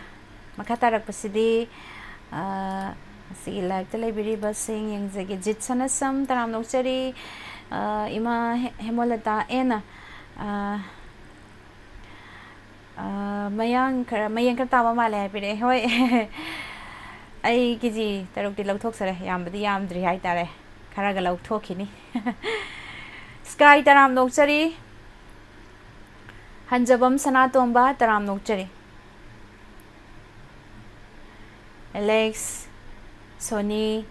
ꯃꯈꯥ ꯇꯥꯔꯛꯄꯁꯤꯗꯤ, ꯑ, ꯉꯁꯤꯒꯤ live-ꯇ ꯂꯩꯕꯤꯔꯤꯕꯁꯤꯡ ꯌꯦꯡꯖꯒꯦ꯫ ꯖꯤꯠ ꯁꯅꯥꯁꯝ, ꯇꯔꯥꯝꯅ ꯑꯣꯛꯆꯔꯤ꯫ ꯑ, ꯏꯃꯥ ꯍꯦ-, ꯍꯦꯃꯣꯂꯇꯥ ꯑꯦꯅ, ꯑ, ꯑ, ꯃꯌꯥꯡ ꯈꯔ, ꯃꯌꯦꯡ ꯈꯔ ꯇꯥꯕ ꯃꯥꯜꯂꯦ ꯍꯥꯏꯕꯤꯔꯛꯑꯦ꯫ ꯍꯣꯏ꯫ ꯑꯩ ꯀꯦꯖꯤ ꯇꯔꯨꯛꯇꯤ ꯂꯧꯊꯣꯛꯆꯔꯦ꯫ ꯌꯥꯝꯕꯗꯤ ꯌꯥꯝꯗ꯭ꯔꯤ ꯍꯥꯏꯇꯥꯔꯦ꯫ ꯈꯔꯒ ꯂꯧꯊꯣꯛꯈꯤꯅꯤ꯫ Sky, ꯇꯔꯥꯝꯅ ꯑꯣꯛꯆꯔꯤ꯫ ꯍꯟꯖꯕꯝ ꯁꯅꯥꯇꯣꯝꯕ, ꯇꯔꯥꯝꯅ ꯑꯣꯛꯆꯔꯤ꯫ ꯑꯦꯂꯦꯛꯁ, ꯁꯣꯅꯤ,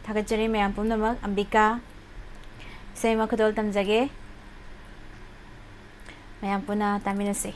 ꯊꯥꯒꯠꯆꯔꯤ ꯃꯌꯥꯝ ꯄꯨꯝꯅꯃꯛ꯫ ꯑꯝꯕꯤꯀꯥ, ꯏꯁꯩ ꯑꯃ ꯈꯨꯗꯣꯜ ꯇꯝꯖꯒꯦ, ꯃꯌꯥꯝ ꯄꯨꯟꯅ ꯇꯥꯃꯤꯟꯅꯁꯤ꯫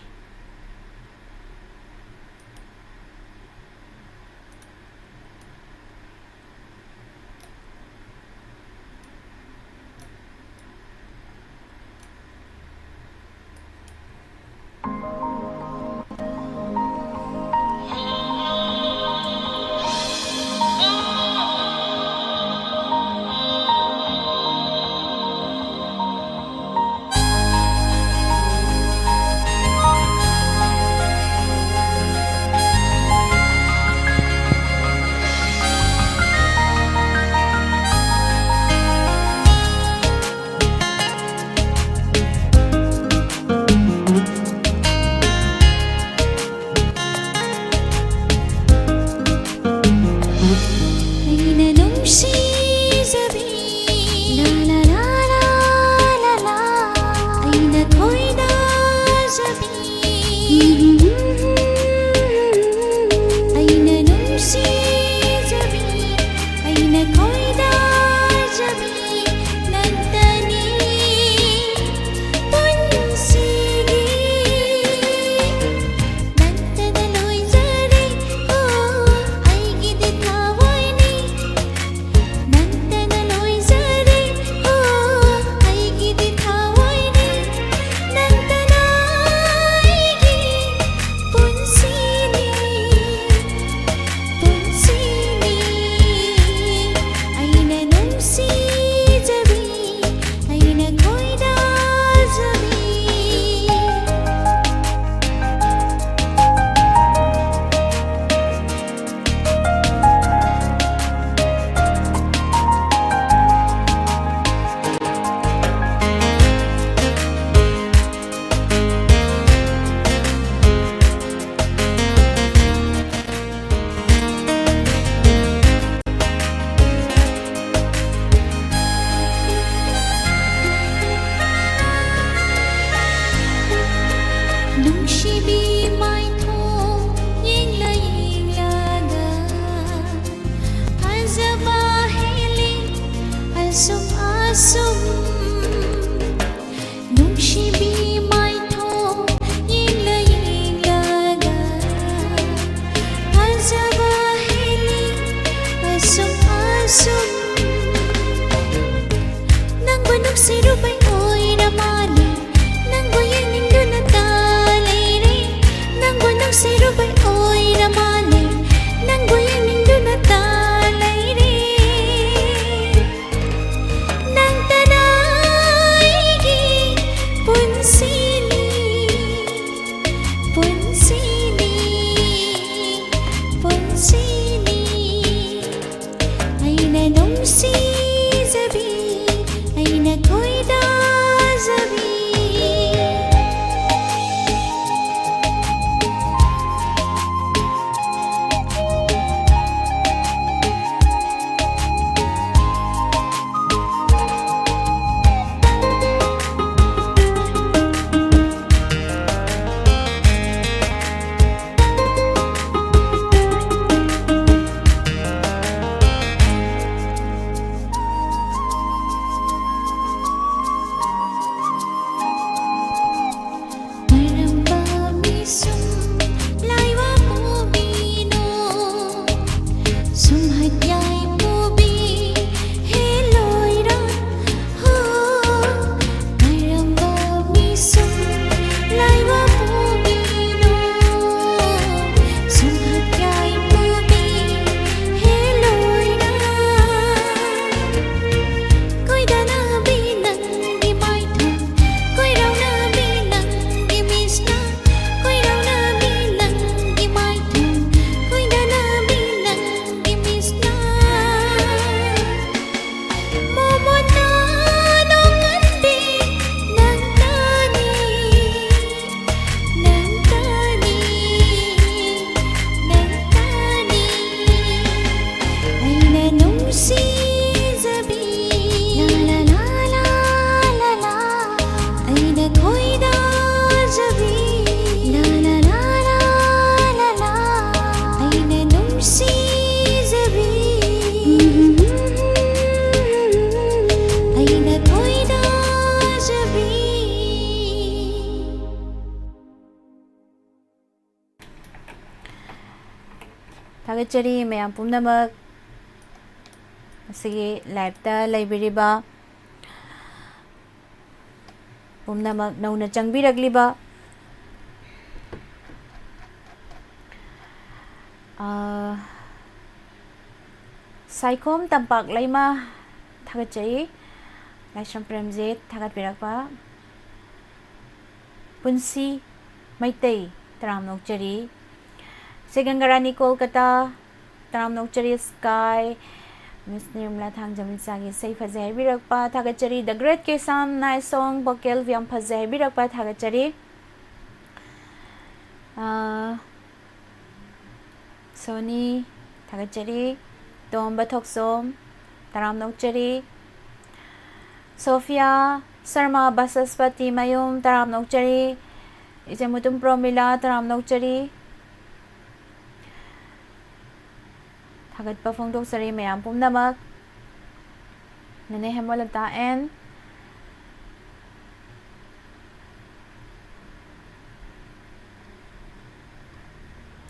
ꯅꯨꯡꯁꯤꯕꯤ ꯃꯥꯏꯊꯣꯡ ꯌꯦꯡꯂ ꯌꯦꯡꯂꯒ ꯐꯖꯕ ꯍꯦꯜꯂꯤ ꯑꯁꯨꯝ ꯑꯁꯨꯝ꯫ ꯅꯨꯡꯁꯤꯕꯤ ꯃꯥꯏꯊꯣꯡ ꯌꯦꯡꯂ ꯌꯦꯡꯂꯒ ꯐꯖꯕ ꯍꯦꯜꯂꯤ ꯑꯁꯨꯝ ꯑꯁꯨꯝ꯫ ꯅꯪꯕꯨ ꯅꯨꯡꯁꯤꯔꯨꯕꯩ ꯑꯣꯏꯔ ꯃꯥꯜꯂꯦ, ꯅꯪꯕꯨ ꯌꯦꯡꯅꯤꯡꯗꯨꯅ ꯇꯥ ꯂꯩꯔꯦ꯫ ꯊꯥꯒꯠꯆꯔꯤ ꯃꯌꯥꯝ ꯄꯨꯝꯅꯃꯛ꯫ ꯉꯁꯤꯒꯤ live-ꯇ ꯂꯩꯕꯤꯔꯤꯕ ꯄꯨꯝꯅꯃꯛ, ꯅꯧꯅ ꯆꯪꯕꯤꯔꯛꯂꯤꯕ, ꯑꯥ, ꯁꯥꯏꯈꯣꯝ ꯇꯝꯄꯥꯛ ꯂꯩꯃ, ꯊꯥꯒꯠꯆꯔꯤ꯫ ꯂꯥꯏꯁ꯭ꯔꯝ ꯄ꯭ꯔꯦꯝꯖꯤꯠ ꯊꯥꯒꯠꯄꯤꯔꯛꯄ꯫ ꯄꯨꯟꯁꯤ ꯃꯩꯇꯩ, ꯇꯔꯥꯝꯅ ꯑꯣꯛꯆꯔꯤ꯫ ꯁꯦ ꯒꯪꯒꯥꯔꯥꯅꯤ ꯀꯣꯜꯀꯇꯥ, ꯇꯔꯥꯝꯅ ꯑꯣꯛꯆꯔꯤ꯫ Sky, Miss ꯅꯤꯔꯃꯂꯥ ꯊꯥꯡꯖꯝ ꯏꯆꯥꯒꯤ ꯏꯁꯩ ꯐꯖꯩ ꯍꯥꯏꯕꯤꯔꯛꯄ, ꯊꯥꯒꯠꯆꯔꯤ꯫ The Great ꯀꯦꯁꯥꯝ Nice Song Vocal ꯌꯥꯝ ꯐꯖꯩ ꯍꯥꯏꯕꯤꯔꯛꯄ, ꯊꯥꯒꯠꯆꯔꯤ꯫ ꯑꯥ, ꯁꯣꯅꯤ, ꯊꯥꯒꯠꯆꯔꯤ꯫ ꯇꯣꯝꯕ ꯊꯣꯛꯆꯣꯝ, ꯇꯔꯥꯝꯅ ꯑꯣꯛꯆꯔꯤ꯫ ꯁꯣꯐꯤꯌꯥ ꯁꯔꯃ ꯕꯁꯁꯄꯇꯤ ꯃꯌꯨꯝ, ꯇꯔꯥꯝꯅ ꯑꯣꯛꯆꯔꯤ꯫ ꯏꯆꯦ ꯃꯨꯇꯨꯝ ꯄ꯭ꯔꯣꯃꯤꯂꯥ, ꯇꯔꯥꯝꯅ ꯑꯣꯛꯆꯔꯤ꯫ ꯊꯥꯒꯠꯄ ꯐꯣꯡꯗꯣꯛꯆꯔꯤ ꯃꯌꯥꯝ ꯄꯨꯝꯅꯃꯛ꯫ ꯅꯦꯅꯦ ꯍꯦꯃꯂꯇꯥ ꯑꯦꯟ꯫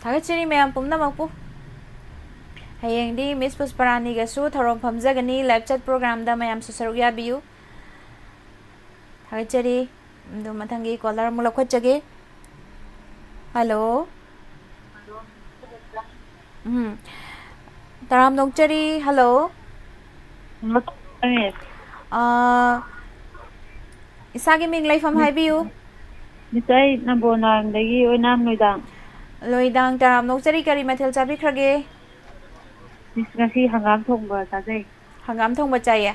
ꯊꯥꯒꯠꯆꯔꯤ ꯃꯌꯥꯝ ꯄꯨꯝꯅꯃꯛꯄꯨ꯫ ꯍꯌꯦꯡꯗꯤ Miss ꯄꯨꯁꯄꯔꯥꯅꯤꯒꯁꯨ ꯊꯧꯔꯝ ꯐꯝꯖꯒꯅꯤ, live chat program-ꯗ ꯃꯌꯥꯝꯁꯨ ꯁꯔꯨꯛ ꯌꯥꯕꯤꯌꯨ꯫ ꯊꯥꯒꯠꯆꯔꯤ꯫ ꯑꯗꯨ ꯃꯊꯪꯒꯤ caller ꯑꯃꯨꯛ ꯂꯧꯈꯠꯆꯒꯦ꯫ Hello꯫ ꯎꯝ꯫ ꯇꯔꯥꯝꯅ ꯑꯣꯛꯆꯔꯤ꯫ Hello꯫ ꯍꯜꯂꯣ, ꯇꯥꯏꯌꯦ꯫ ꯑꯥ, ꯏꯁꯥꯒꯤ ꯃꯤꯡ, ꯂꯩꯐꯝ ꯃꯤꯁ, ꯍꯥꯏꯕꯤꯌꯨ꯫ ꯃꯤꯁ, ꯑꯩ ꯅꯝꯕꯣꯜ ꯅꯥꯔꯝꯗꯒꯤ ꯑꯣꯏꯅꯥꯝ ꯂꯣꯏꯗꯥꯡ꯫ ꯂꯣꯏꯗꯥꯡ, ꯇꯔꯥꯝꯅ ꯑꯣꯛꯆꯔꯤ꯫ ꯀꯔꯤ ꯃꯊꯦꯜ ꯆꯥꯕꯤꯈ꯭ꯔꯒꯦ? ꯃꯤꯁ, ꯉꯁꯤ ꯍꯪꯒꯥꯝ ꯊꯣꯡꯕ ꯆꯥꯖꯩ꯫ ꯍꯪꯒꯥꯝ ꯊꯣꯡꯕ ꯆꯥꯏꯌꯦ꯫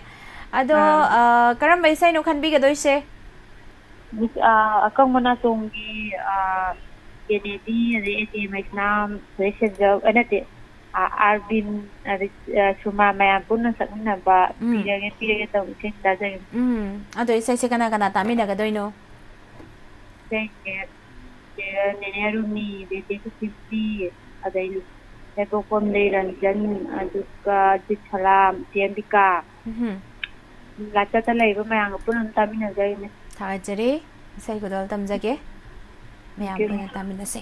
ꯑꯗꯣ, ꯑꯥ꯫ ꯑꯥ, ꯀꯔꯝꯕ ꯏꯁꯩꯅꯣ ꯈꯟꯕꯤꯒꯗꯣꯏꯁꯦ? ꯃꯤꯁ, ꯑꯥ, ꯑꯀꯪꯕ ꯅꯥꯇꯣꯝꯒꯤ, ꯑꯥ, ꯀꯦꯅꯦꯗꯤ, ꯑꯗꯩ ꯑꯦ ꯇꯤ ꯃꯩꯁꯅꯥꯝ, ꯑꯗꯩ ꯁꯦꯟꯖꯝ, ꯑ, ꯅꯠꯇꯦ, ꯑꯥ, ꯑꯥꯔꯕꯤꯟ, ꯑꯗꯩ, ꯑꯥ, ꯁꯨꯃꯥ ꯃꯌꯥꯝ ꯄꯨꯟꯅ ꯁꯛꯃꯤꯟꯅꯕ ꯎꯝ꯫ ꯄꯤꯔꯒꯦ, ꯄꯤꯔꯒꯦ ꯇꯧꯕ ꯏꯁꯩ ꯇꯥꯖꯒꯦ꯫ ꯎꯝ, ꯑꯗꯣ ꯏꯁꯩꯁꯦ ꯀꯅꯥ ꯀꯅꯥ ꯇꯥꯃꯤꯟꯅꯒꯗꯣꯏꯅꯣ? ꯏꯁꯩꯁꯦ ꯆꯦ ꯅꯦꯅꯦ ꯔꯨꯃꯤ, ꯑꯗꯩ ꯆꯦ ꯁꯨꯁꯤꯜꯂꯤ, ꯑꯗꯩ ꯍꯩꯕꯣꯛꯄꯝ ꯂꯩꯔꯟꯖꯟ, ꯑꯗꯨꯒ ꯖꯤꯠ ꯁꯂꯥꯝ, ꯆꯦ ꯑꯝꯕꯤꯀꯥ꯫ ꯎꯝꯍꯨꯝ꯫ ꯂꯥꯏꯆꯠꯇ ꯂꯩꯕ ꯃꯌꯥꯝꯒ ꯄꯨꯟꯅ ꯑꯗꯨꯝ ꯇꯥꯃꯤꯟꯅꯖꯒꯦ, ꯃꯤꯁ꯫ ꯊꯥꯒꯠꯆꯔꯤ꯫ ꯏꯁꯩ ꯈꯨꯗꯣꯜ ꯇꯝꯖꯒꯦ꯫ ꯃꯌꯥꯝ Thank you, ꯄꯨꯟꯅ ꯃꯤꯁ꯫ ꯇꯥꯃꯤꯟꯅꯁꯦ꯫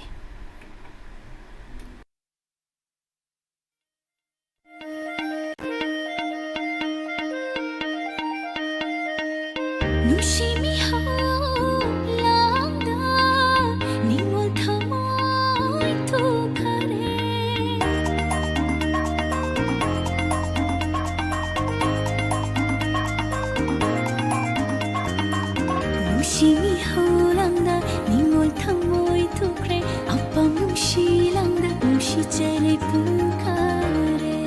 ꯆꯦꯜꯂꯤ ꯄꯨꯡ ꯈꯔꯦ꯫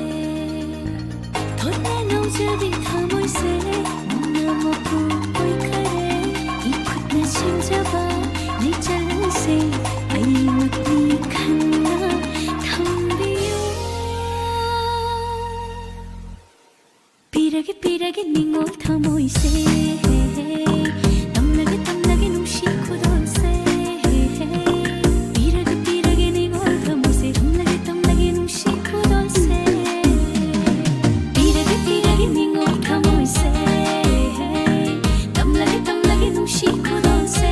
ꯊꯣꯠꯅ ꯅꯧꯖꯕꯤ ꯊꯃꯣꯏꯁꯦ ꯅꯪꯅ ꯃꯄꯨ ꯑꯣꯏꯈꯔꯦ꯫ ꯏꯈꯨꯠꯅ ꯁꯦꯝꯖꯕ ꯂꯩꯆꯜꯁꯦ ꯑꯩꯃꯛꯅꯤ ꯈꯟꯅ ꯊꯝꯕꯤꯌꯨ꯫ ꯄꯤꯔꯒꯦ ꯄꯤꯔꯒꯦ ꯅꯤꯡꯉꯣꯜ ꯊꯃꯣꯏꯁꯦ, ꯇꯝꯂꯒꯦ ꯇꯝꯂꯒꯦ ꯅꯨꯡꯁꯤ ꯈꯨꯗꯣꯜꯁꯦ꯫ ꯄꯤꯔꯒꯦ ꯄꯤꯔꯒꯦ ꯅꯤꯡꯉꯣꯜ ꯊꯃꯣꯏꯁꯦ, ꯇꯝꯂꯒꯦ ꯇꯝꯂꯒꯦ ꯅꯨꯡꯁꯤ ꯈꯨꯗꯣꯜꯁꯦ꯫ ꯄꯤꯔꯒꯦ ꯄꯤꯔꯒꯦ ꯅꯤꯡꯉꯣꯜ ꯊꯃꯣꯏꯁꯦ, ꯇꯝꯂꯒꯦ ꯇꯝꯂꯒꯦ ꯅꯨꯡꯁꯤ ꯈꯨꯗꯣꯜꯁꯦ꯫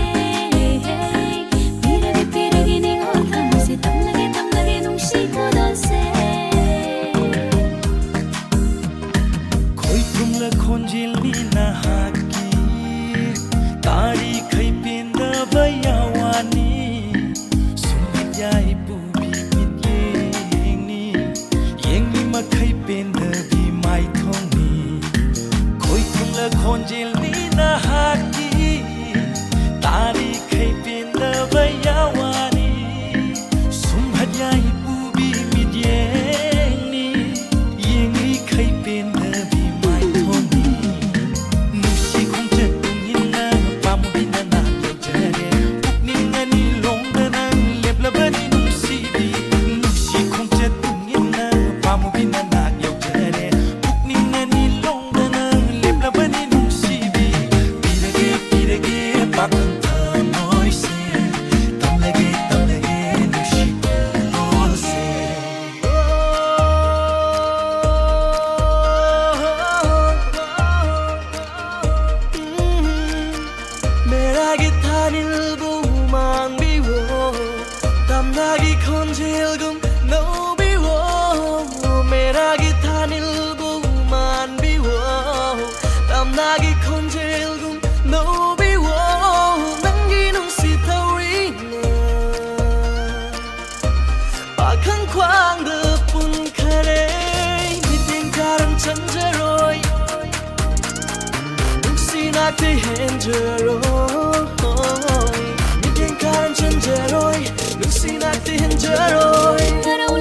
ꯄꯤꯔꯒꯦ ꯄꯤꯔꯒꯦ ꯅꯤꯡꯉꯣꯜ ꯊꯃꯣꯏꯁꯦ, ꯇꯝꯂꯒꯦ ꯇꯝꯂꯒꯦ ꯅꯨꯡꯁꯤ ꯈꯨꯗꯣꯜꯁꯦ꯫ ꯈꯣꯏꯊꯨꯝꯂ ꯈꯣꯟꯖꯦꯜꯅꯤ ꯅꯍꯥꯛꯀꯤ, ꯇꯥꯔꯤꯈꯩ ꯄꯦꯟꯗꯕ ꯌꯥꯋꯥꯅꯤ꯫ ꯁꯨꯝꯍꯠ ꯌꯥꯏ ꯄꯨꯕꯤ ꯃꯤꯠꯌꯦꯡꯅꯤ, ꯌꯦꯡꯂꯤ ꯃꯈꯩ ꯄꯦꯟꯗꯕꯤ ꯃꯥꯏꯊꯣꯡꯅꯤ꯫ ꯈꯣꯏꯊꯨꯝꯂ ꯈꯣꯟꯖꯦꯜꯅꯤ ꯅꯍꯥꯛꯀꯤ, ꯇꯥꯔꯤꯈꯩ ꯄꯦꯟꯗꯕ ꯌꯥꯋꯥꯅꯤ꯫ ꯁꯨꯝꯍꯠ ꯌꯥꯏ ꯄꯨꯕꯤ ꯃꯤꯠꯌꯦꯡꯅꯤ, ꯌꯦꯡꯂꯤꯈꯩ ꯄꯦꯟꯗꯕꯤ ꯃꯥꯏꯊꯣꯡꯅꯤ꯫ ꯅꯨꯡꯁꯤ ꯈꯣꯡꯆꯠ ꯇꯨꯡ ꯏꯟꯅ ꯄꯥꯝꯃꯨꯕꯤ ꯅꯅꯥꯛ ꯌꯧꯖꯔꯦ꯫ ꯄꯨꯛꯅꯤꯡ ꯑꯅꯤ ꯂꯣꯡꯗ ꯅꯪ ꯂꯦꯞꯂꯕꯅꯤ ꯅꯨꯡꯁꯤꯕꯤ꯫ ꯅꯨꯡꯁꯤ ꯈꯣꯡꯆꯠ ꯇꯨꯡ ꯏꯟꯅ ꯄꯥꯝꯃꯨꯕꯤ ꯅꯅꯥꯛ ꯌꯧꯖꯔꯦ꯫ ꯄꯨꯛꯅꯤꯡ ꯑꯅꯤ ꯂꯣꯡꯗ ꯅꯪ ꯂꯦꯞꯂꯕꯅꯤ ꯅꯨꯡꯁꯤꯕꯤ꯫ ꯄꯤꯔꯒꯦ ꯄꯤꯔꯒꯦ ꯄꯥꯈꯪ ꯊꯃꯣꯏꯁꯦ, ꯇꯝꯂꯒꯦ ꯇꯝꯂꯒꯦ ꯅꯨꯡꯁꯤ ꯈꯨꯗꯣꯜꯁꯦ꯫ ꯃꯦꯔꯥꯒꯤ ꯊꯥꯅꯤꯜꯕꯨ ꯃꯥꯡꯕꯤꯌꯣ, ꯇꯝꯅꯥꯒꯤ ꯈꯣꯟꯖꯦꯜꯒꯨꯝ ꯅꯧꯕꯤꯌꯣ꯫ ꯃꯦꯔꯥꯒꯤ ꯊꯥꯅꯤꯜꯕꯨ ꯃꯥꯟꯕꯤꯌꯣ, ꯇꯝꯅꯥꯒꯤ ꯈꯣꯟꯖꯦꯜꯒꯨꯝ ꯅꯧꯕꯤꯌꯣ꯫ ꯅꯪꯒꯤ ꯅꯨꯡꯁꯤ ꯊꯧꯔꯤꯅ ꯄꯥꯈꯪ ꯈ꯭ꯋꯥꯡꯗ ꯄꯨꯟꯈꯔꯦ꯫ ꯃꯤꯠꯌꯦꯡ ꯀꯥꯔꯟ ꯆꯪꯖꯔꯣꯏ, ꯅꯨꯡꯁꯤ ꯅꯥꯛꯇꯤ ꯍꯦꯟꯖꯔꯣꯏ꯫ ꯃꯤꯠꯌꯦꯡ ꯀꯥꯔꯟ ꯆꯪꯖꯔꯣꯏ, ꯅꯨꯡꯁꯤ ꯅꯥꯛꯇꯤ ꯍꯦꯟꯖꯔꯣꯏ꯫ ꯍꯔꯥꯎ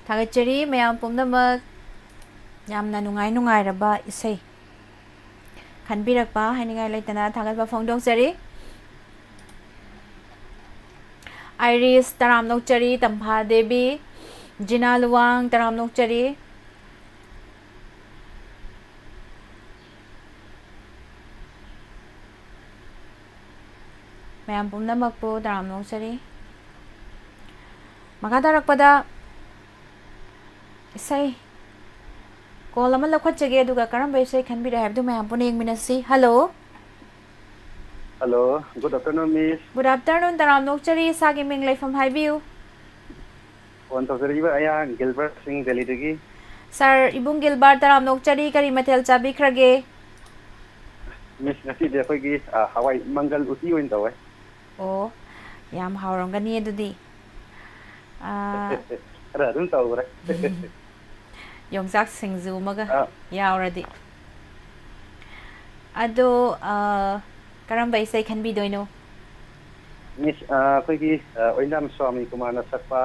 ꯊꯥꯒꯠꯆꯔꯤ ꯃꯌꯥꯝ ꯄꯨꯝꯅꯃꯛ꯫ ꯌꯥꯝꯅ ꯅꯨꯡꯉꯥꯏ ꯅꯨꯡꯉꯥꯏꯔꯕ ꯏꯁꯩ ꯈꯟꯕꯤꯔꯛꯄ ꯍꯥꯏꯅꯤꯡꯉꯥꯏ ꯂꯩꯇꯅ ꯊꯥꯒꯠꯄ ꯐꯣꯡꯗꯣꯛꯆꯔꯤ꯫ ꯑꯥꯏꯔꯤꯁ ꯇꯔꯥꯝꯅ ꯑꯣꯛꯆꯔꯤ, ꯇꯝꯐꯥ ꯗꯦꯕꯤ, ꯖꯤꯅꯥ ꯂꯨꯋꯥꯡ ꯇꯔꯥꯝꯅ ꯑꯣꯛꯆꯔꯤ꯫ ꯃꯌꯥꯝ ꯄꯨꯝꯅꯃꯛꯄꯨ ꯇꯔꯥꯝꯅ ꯑꯣꯛꯆꯔꯤ꯫ ꯃꯈꯥ ꯇꯥꯔꯛꯄꯗ ꯏꯁꯩ ꯀꯣꯜ ꯑꯃ ꯂꯧꯈꯠꯆꯒꯦ, ꯑꯗꯨꯒ ꯀꯔꯝꯕ ꯏꯁꯩ ꯈꯟꯕꯤꯔꯦ ꯍꯥꯏꯕꯗꯨ ꯃꯌꯥꯝ ꯄꯨꯟꯅ ꯌꯦꯡꯃꯤꯟꯅꯁꯤ꯫ Hello. Hello, good afternoon, Miss. Good afternoon, ꯇꯔꯥꯝꯅ ꯑꯣꯛꯆꯔꯤ꯫ ꯏꯁꯥꯒꯤ ꯃꯤꯡ, ꯂꯩꯐꯝ ꯍꯥꯏꯕꯤꯌꯨ꯫ ꯐꯣꯟ ꯇꯧꯖꯔꯛꯏꯕ ꯑꯩꯍꯥꯛ ꯒꯤꯜꯕꯔꯠ ꯁꯤꯡ, ꯗꯦꯜꯂꯤꯗꯒꯤ꯫ ꯁꯥꯔ, ꯏꯕꯨꯡ ꯒꯤꯜꯕꯔꯠ, ꯇꯔꯥꯝꯅ ꯑꯣꯛꯆꯔꯤ꯫ ꯀꯔꯤ ꯃꯊꯦꯜ ꯆꯥꯕꯤꯈ꯭ꯔꯒꯦ? ꯃꯤꯁ, ꯉꯁꯤꯗꯤ ꯑꯩꯈꯣꯏꯒꯤ, ꯑ, ꯍꯋꯥꯏ ꯃꯪꯒꯜ ꯎꯇꯤ ꯑꯣꯏꯅ ꯇꯧꯋꯦ꯫ ꯑꯣ, ꯌꯥꯝ ꯍꯥꯎꯔꯝꯒꯅꯤ ꯑꯗꯨꯗꯤ꯫ ꯑꯥ, ꯈꯔ ꯑꯗꯨꯝ ꯇꯧꯈ꯭ꯔꯦ꯫ ꯌꯣꯡꯆꯥꯛ ꯁꯤꯡꯖꯨ ꯑꯃꯒ ꯑ, ꯌꯥꯎꯔꯗꯤ꯫ ꯑꯗꯣ, ꯑ, ꯀꯔꯝꯕ ꯏꯁꯩ ꯈꯟꯕꯤꯗꯣꯏꯅꯣ? ꯃꯤꯁ, ꯑ, ꯑꯩꯈꯣꯏꯒꯤ, ꯑ, ꯑꯣꯏꯅꯥꯝ ꯁ꯭ꯋꯥꯃꯤ ꯀꯨꯃꯥꯔꯅ ꯁꯛꯄ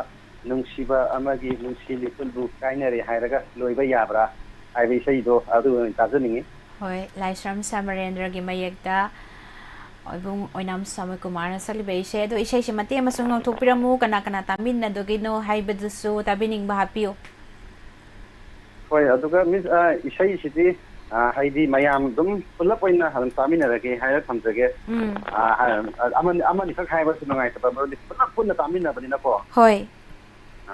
ꯅꯨꯡꯁꯤꯕ ꯑꯃꯒꯤ ꯅꯨꯡꯁꯤ ꯂꯤꯄꯨꯟꯕꯨ ꯀꯥꯏꯅꯔꯦ ꯍꯥꯏꯔꯒ ꯂꯣꯏꯕ ꯌꯥꯕ꯭ꯔꯥ ꯍꯥꯏꯕ ꯏꯁꯩꯗꯣ ꯑꯗꯨ ꯑꯣꯏꯅ ꯇꯥꯖꯅꯤꯡꯉꯤ꯫ ꯍꯣꯏ, ꯂꯥꯏꯁ꯭ꯔꯝ ꯁꯃꯔꯦꯟꯗ꯭ꯔꯒꯤ ꯃꯌꯦꯛꯇ ꯏꯕꯨꯡ ꯑꯣꯏꯅꯥꯝ ꯁ꯭ꯋꯥꯃꯤ ꯀꯨꯃꯥꯔꯅ ꯁꯛꯂꯤꯕ ꯏꯁꯩ꯫ ꯑꯗꯣ ꯏꯁꯩꯁꯤ ꯃꯇꯦꯛ ꯑꯃꯁꯨ ꯉꯪꯊꯣꯛꯄꯤꯔꯝꯃꯨ, ꯀꯅꯥ ꯀꯅꯥ ꯇꯥꯃꯤꯟꯅꯗꯣꯏꯅꯣ ꯍꯥꯏꯕꯗꯨꯁꯨ ꯇꯥꯕꯤꯅꯤꯡꯕ ꯍꯥꯞꯄꯤꯌꯨ꯫ ꯍꯣꯏ, ꯑꯗꯨꯒ ꯃꯤꯁ, ꯑ, ꯏꯁꯩꯁꯤꯗꯤ, ꯑ, ꯍꯥꯏꯗꯤ ꯃꯌꯥꯝ ꯑꯗꯨꯝ ꯄꯨꯂꯞ ꯑꯣꯏꯅ ꯑꯗꯨꯝ ꯇꯥꯃꯤꯟꯅꯔꯒꯦ ꯍꯥꯏꯔ ꯊꯝꯖꯒꯦ꯫ ꯎꯝ꯫ ꯑ, ꯑ, ꯑꯃꯅꯤ, ꯑꯃꯅꯤꯈꯛ ꯍꯥꯏꯕꯁꯨ ꯅꯨꯡꯉꯥꯏꯇꯕ, ꯃꯔꯝꯗꯤ ꯄꯨꯂꯞ ꯄꯨꯟꯅ ꯇꯥꯃꯤꯟꯅꯕꯅꯤꯅꯀꯣ꯫ ꯍꯣꯏ꯫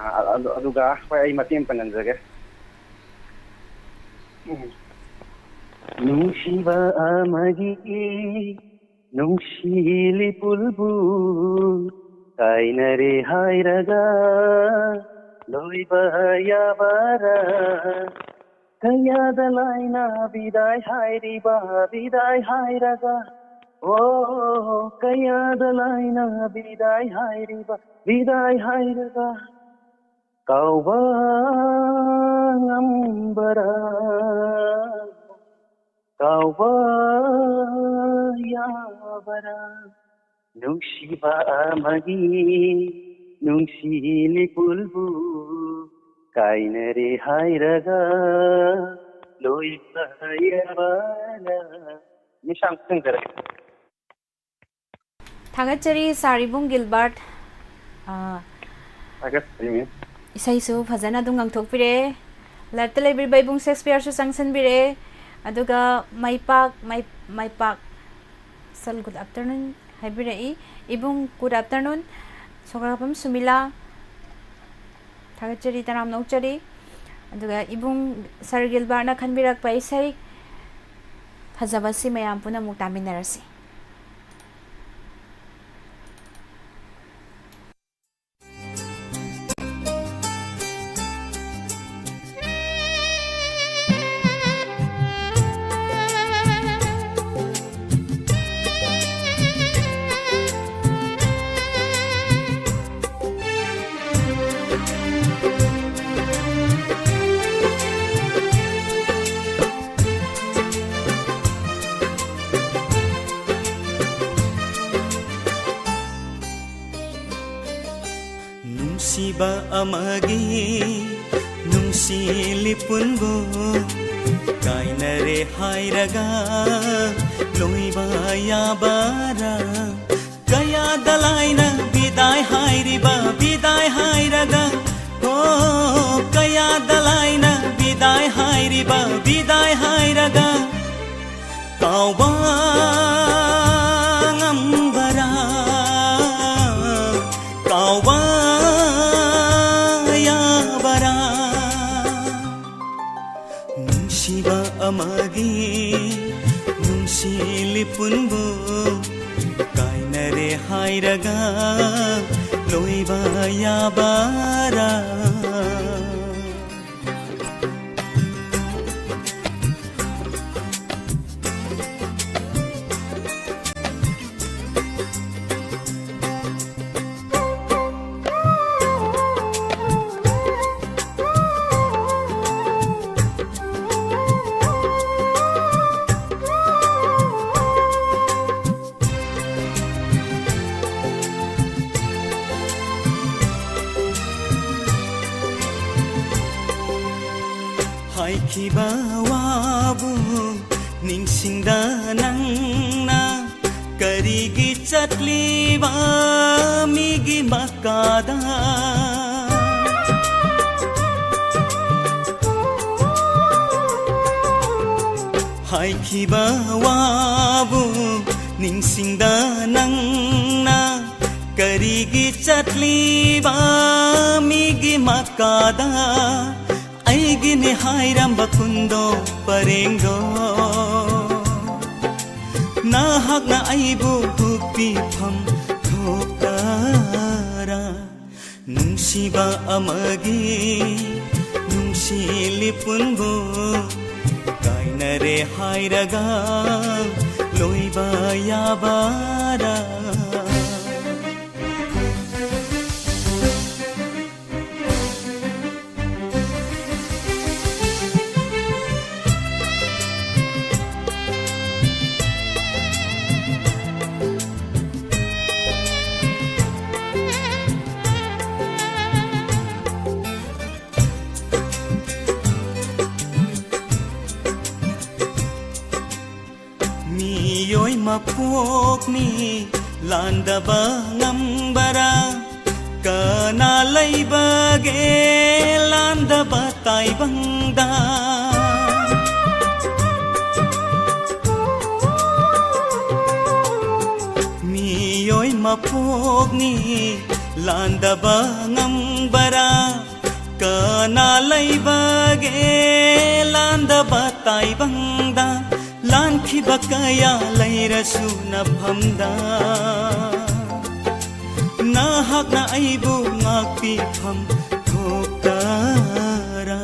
ꯑ, ꯑꯗꯨ-, ꯑꯗꯨꯒ ꯍꯣꯏ, ꯑꯩ ꯃꯇꯦꯛ ꯑꯃꯇ ꯉꯪꯖꯒꯦ꯫ ꯎꯝ꯫ ꯅꯨꯡꯁꯤꯕ ꯑꯃꯒꯤ ꯅꯨꯡꯁꯤ ꯂꯤꯄꯨꯜꯕꯨ ꯀꯥꯏꯅꯔꯦ ꯍꯥꯏꯔꯒ ꯂꯣꯏꯕ ꯌꯥꯕꯔꯥ? ꯀꯌꯥꯗ ꯂꯥꯏꯅ ꯕꯤꯗꯥꯏ ꯍꯥꯏꯔꯤꯕ, ꯕꯤꯗꯥꯏ ꯍꯥꯏꯔꯒ, ꯑꯣ, ꯀꯌꯥꯗ ꯂꯥꯏꯅ ꯕꯤꯗꯥꯏ ꯍꯥꯏꯔꯤꯕ, ꯕꯤꯗꯥꯏ ꯍꯥꯏꯔꯒ, ꯀꯥꯎꯕ ꯉꯝꯕꯔꯥ? ꯀꯥꯎꯕ ꯌꯥꯕꯔꯥ? ꯅꯨꯡꯁꯤꯕ ꯑꯃꯒꯤ ꯅꯨꯡꯁꯤ ꯂꯤꯄꯨꯜꯕꯨ ꯀꯥꯏꯅꯔꯦ ꯍꯥꯏꯔꯒ ꯂꯣꯏꯕ ꯌꯥꯕꯔꯥ? ꯃꯤꯁ, ꯌꯥꯝ ꯈꯪꯖꯔꯦ꯫ ꯊꯥꯒꯠꯆꯔꯤ ꯁꯥꯔ ꯏꯕꯨꯡ ꯒꯤꯜꯕꯥꯔꯠ꯫ ꯑ, ꯊꯥꯒꯠꯆꯔꯤ, ꯃꯤꯁ꯫ ꯏꯁꯩꯁꯨ ꯐꯖꯅ ꯑꯗꯨꯝ ꯉꯪꯊꯣꯛꯄꯤꯔꯛꯑꯦ꯫ ꯂꯥꯏꯞꯇ ꯂꯩꯕꯤꯔꯤꯕ ꯏꯕꯨꯡ ꯁꯦꯛꯁꯄꯤꯌꯔꯁꯨ ꯆꯪꯁꯤꯟꯕꯤꯔꯛꯑꯦ꯫ ꯑꯗꯨꯒ ꯃꯩꯄꯥꯛ, ꯃꯩ-, ꯃꯩꯄꯥꯛ, "Sir, good afternoon" ꯍꯥꯏꯕꯤꯔꯛꯏ꯫ ꯏꯕꯨꯡ, good afternoon꯫ ꯁꯣꯒꯥꯄꯝ ꯁꯨꯃꯤꯂꯥ, ꯊꯥꯒꯠꯆꯔꯤ, ꯇꯔꯥꯝꯅ ꯑꯣꯛꯆꯔꯤ꯫ ꯑꯗꯨꯒ ꯏꯕꯨꯡ ꯁꯥꯔ ꯒꯤꯜꯕꯥꯔꯠꯅ ꯈꯟꯕꯤꯔꯛꯄ ꯏꯁꯩ ꯐꯖꯕꯁꯤ ꯃꯌꯥꯝ ꯄꯨꯝꯅꯃꯛ ꯇꯥꯃꯤꯟꯅꯔꯁꯤ꯫ ꯑꯃꯒꯤ ꯅꯨꯡꯁꯤ ꯂꯤꯄꯨꯟꯕꯨ ꯀꯥꯏꯅꯔꯦ ꯍꯥꯏꯔꯒ ꯂꯣꯏꯕ ꯌꯥꯕꯔꯥ? ꯀꯌꯥꯗ ꯂꯥꯏꯅ ꯕꯤꯗꯥꯏ ꯍꯥꯏꯔꯤꯕ, ꯕꯤꯗꯥꯏ ꯍꯥꯏꯔꯒ, ꯍꯣ, ꯀꯌꯥꯗ ꯂꯥꯏꯅ ꯕꯤꯗꯥꯏ ꯍꯥꯏꯔꯤꯕ, ꯕꯤꯗꯥꯏ ꯍꯥꯏꯔꯒ ꯀꯥꯎꯕ ꯉꯝꯕꯔꯥ? ꯀꯥꯎꯕ ꯌꯥꯕꯔꯥ? ꯅꯨꯡꯁꯤꯕ ꯑꯃꯒꯤ ꯅꯨꯡꯁꯤ ꯂꯤꯄꯨꯟꯕꯨ ꯀꯥꯏꯅꯔꯦ ꯍꯥꯏꯔꯒ ꯂꯣꯏꯕ ꯌꯥꯕꯔꯥ? ꯍꯥꯏꯈꯤꯕ ꯋꯥꯕꯨ ꯅꯤꯡꯁꯤꯡꯗ ꯅꯪꯅ ꯀꯔꯤꯒꯤ ꯆꯠꯂꯤꯕ ꯃꯤꯒꯤ ꯃꯀꯥꯗ? ꯍꯥꯏꯈꯤꯕ ꯋꯥꯕꯨ ꯅꯤꯡꯁꯤꯡꯗ ꯅꯪꯅ ꯀꯔꯤꯒꯤ ꯆꯠꯂꯤꯕ ꯃꯤꯒꯤ ꯃꯀꯥꯗ? ꯑꯩꯒꯤꯅꯦ ꯍꯥꯏꯔꯝꯕ ꯈꯨꯟꯗꯣ ꯄꯔꯦꯡꯗꯣ, ꯅꯍꯥꯛꯅ ꯑꯩꯕꯨ ꯍꯨꯞꯄꯤꯐꯝ ꯊꯣꯛꯇꯔꯥ? ꯅꯨꯡꯁꯤꯕ ꯑꯃꯒꯤ ꯅꯨꯡꯁꯤ ꯂꯤꯄꯨꯟꯕꯨ ꯀꯥꯏꯅꯔꯦ ꯍꯥꯏꯔꯒ ꯂꯣꯏꯕ ꯌꯥꯕꯔꯥ? ꯃꯄꯣꯛꯅꯤ ꯂꯥꯟꯗꯕ ꯉꯝꯕꯔꯥ? ꯀꯅꯥ ꯂꯩꯕꯒꯦ ꯂꯥꯟꯗꯕ ꯇꯥꯏꯕꯪꯗ? ꯃꯤꯑꯣꯏ ꯃꯄꯣꯛꯅꯤ ꯂꯥꯟꯗꯕ ꯉꯝꯕꯔꯥ? ꯀꯅꯥ ꯂꯩꯕꯒꯦ ꯂꯥꯟꯗꯕ ꯇꯥꯏꯕꯪꯗ? ꯂꯥꯟꯈꯤꯕ ꯀꯌꯥ ꯂꯩꯔꯁꯨ ꯅꯐꯝꯗ, ꯅꯍꯥꯛꯅ ꯑꯩꯕꯨ ꯉꯥꯛꯄꯤꯐꯝ ꯊꯣꯛꯇꯔꯥ?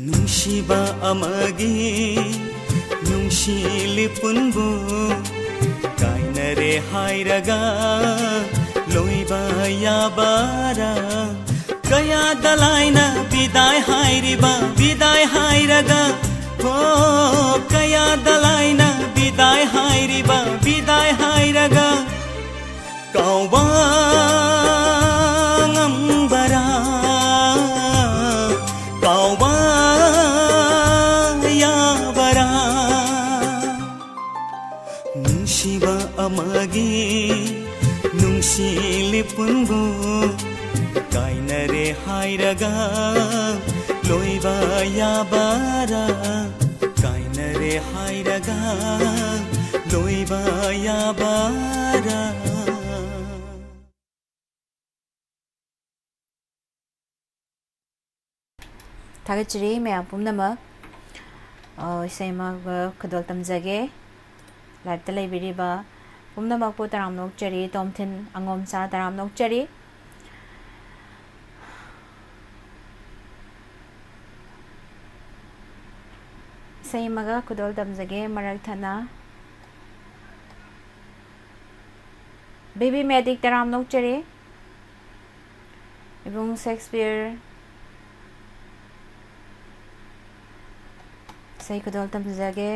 ꯅꯨꯡꯁꯤꯕ ꯑꯃꯒꯤ ꯅꯨꯡꯁꯤ ꯂꯤꯄꯨꯟꯕꯨ ꯀꯥꯏꯅꯔꯦ ꯍꯥꯏꯔꯒ ꯂꯣꯏꯕ ꯌꯥꯕꯔꯥ? ꯀꯌꯥꯗ ꯂꯥꯏꯅ ꯕꯤꯗꯥꯏ ꯍꯥꯏꯔꯤꯕ, ꯕꯤꯗꯥꯏ ꯍꯥꯏꯔꯒ, ꯍꯣ, ꯀꯌꯥꯗ ꯂꯥꯏꯅ ꯕꯤꯗꯥꯏ ꯍꯥꯏꯔꯤꯕ, ꯕꯤꯗꯥꯏ ꯍꯥꯏꯔꯒ ꯀꯥꯎꯕ ꯉꯝꯕꯔꯥ? ꯀꯥꯎꯕ ꯌꯥꯕꯔꯥ? ꯅꯨꯡꯁꯤꯕ ꯑꯃꯒꯤ ꯅꯨꯡꯁꯤ ꯂꯤꯄꯨꯟꯕꯨ ꯀꯥꯏꯅꯔꯦ ꯍꯥꯏꯔꯒ ꯂꯣꯏꯕ ꯌꯥꯕꯔꯥ? ꯀꯥꯏꯅꯔꯦ ꯍꯥꯏꯔꯒ ꯂꯣꯏꯕ ꯌꯥꯕꯔꯥ? ꯊꯥꯒꯠꯆꯔꯤ ꯃꯌꯥꯝ ꯄꯨꯝꯅꯃꯛ꯫ ꯑ, ꯏꯁꯩ ꯑꯃꯒ ꯈꯨꯗꯣꯜ ꯇꯝꯖꯒꯦ꯫ Live-ꯇ ꯂꯩꯕꯤꯔꯤꯕ ꯄꯨꯝꯅꯃꯛꯄꯨ ꯇꯔꯥꯝꯅ ꯑꯣꯛꯆꯔꯤ꯫ ꯇꯣꯝꯊꯤꯟ ꯑꯉꯣꯝꯆꯥ ꯇꯔꯥꯝꯅ ꯑꯣꯛꯆꯔꯤ꯫ ꯏꯁꯩ ꯑꯃꯒ ꯈꯨꯗꯣꯜ ꯇꯝꯖꯒꯦ ꯃꯔꯛ ꯊꯠꯅ꯫ Baby Medic ꯇꯔꯥꯝꯅ ꯑꯣꯛꯆꯔꯤ꯫ ꯏꯕꯨꯡ ꯁꯦꯛꯁꯄꯤꯌꯔ, ꯏꯁꯩ ꯈꯨꯗꯣꯜ ꯇꯝꯖꯒꯦ꯫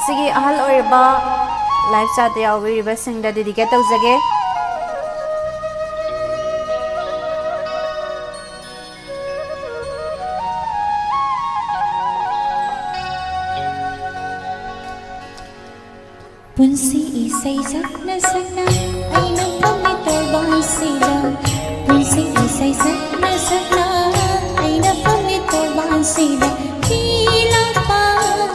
ꯁꯤꯒꯤ ꯑꯍꯜ ꯑꯣꯏꯔꯕ ꯂꯥꯏꯐ ꯆꯥꯠꯇ ꯌꯥꯎꯕꯤꯔꯤꯕꯁꯤꯡꯗ ꯗꯦꯗꯤꯀꯦꯠ ꯇꯧꯖꯒꯦ꯫ ꯄꯨꯟꯁꯤ ꯏꯁꯩ ꯁꯛꯅ ꯁꯛꯅ ꯑꯩꯅ ꯐꯝꯃꯤ ꯇꯣꯔꯕꯥꯟꯁꯤꯗ꯫ ꯄꯨꯟꯁꯤ ꯏꯁꯩ ꯁꯛꯅ ꯁꯛꯅ ꯑꯩꯅ ꯐꯝꯃꯤ ꯇꯣꯔꯕꯥꯟꯁꯤꯗ꯫ ꯐꯤ ꯂꯥꯛꯄ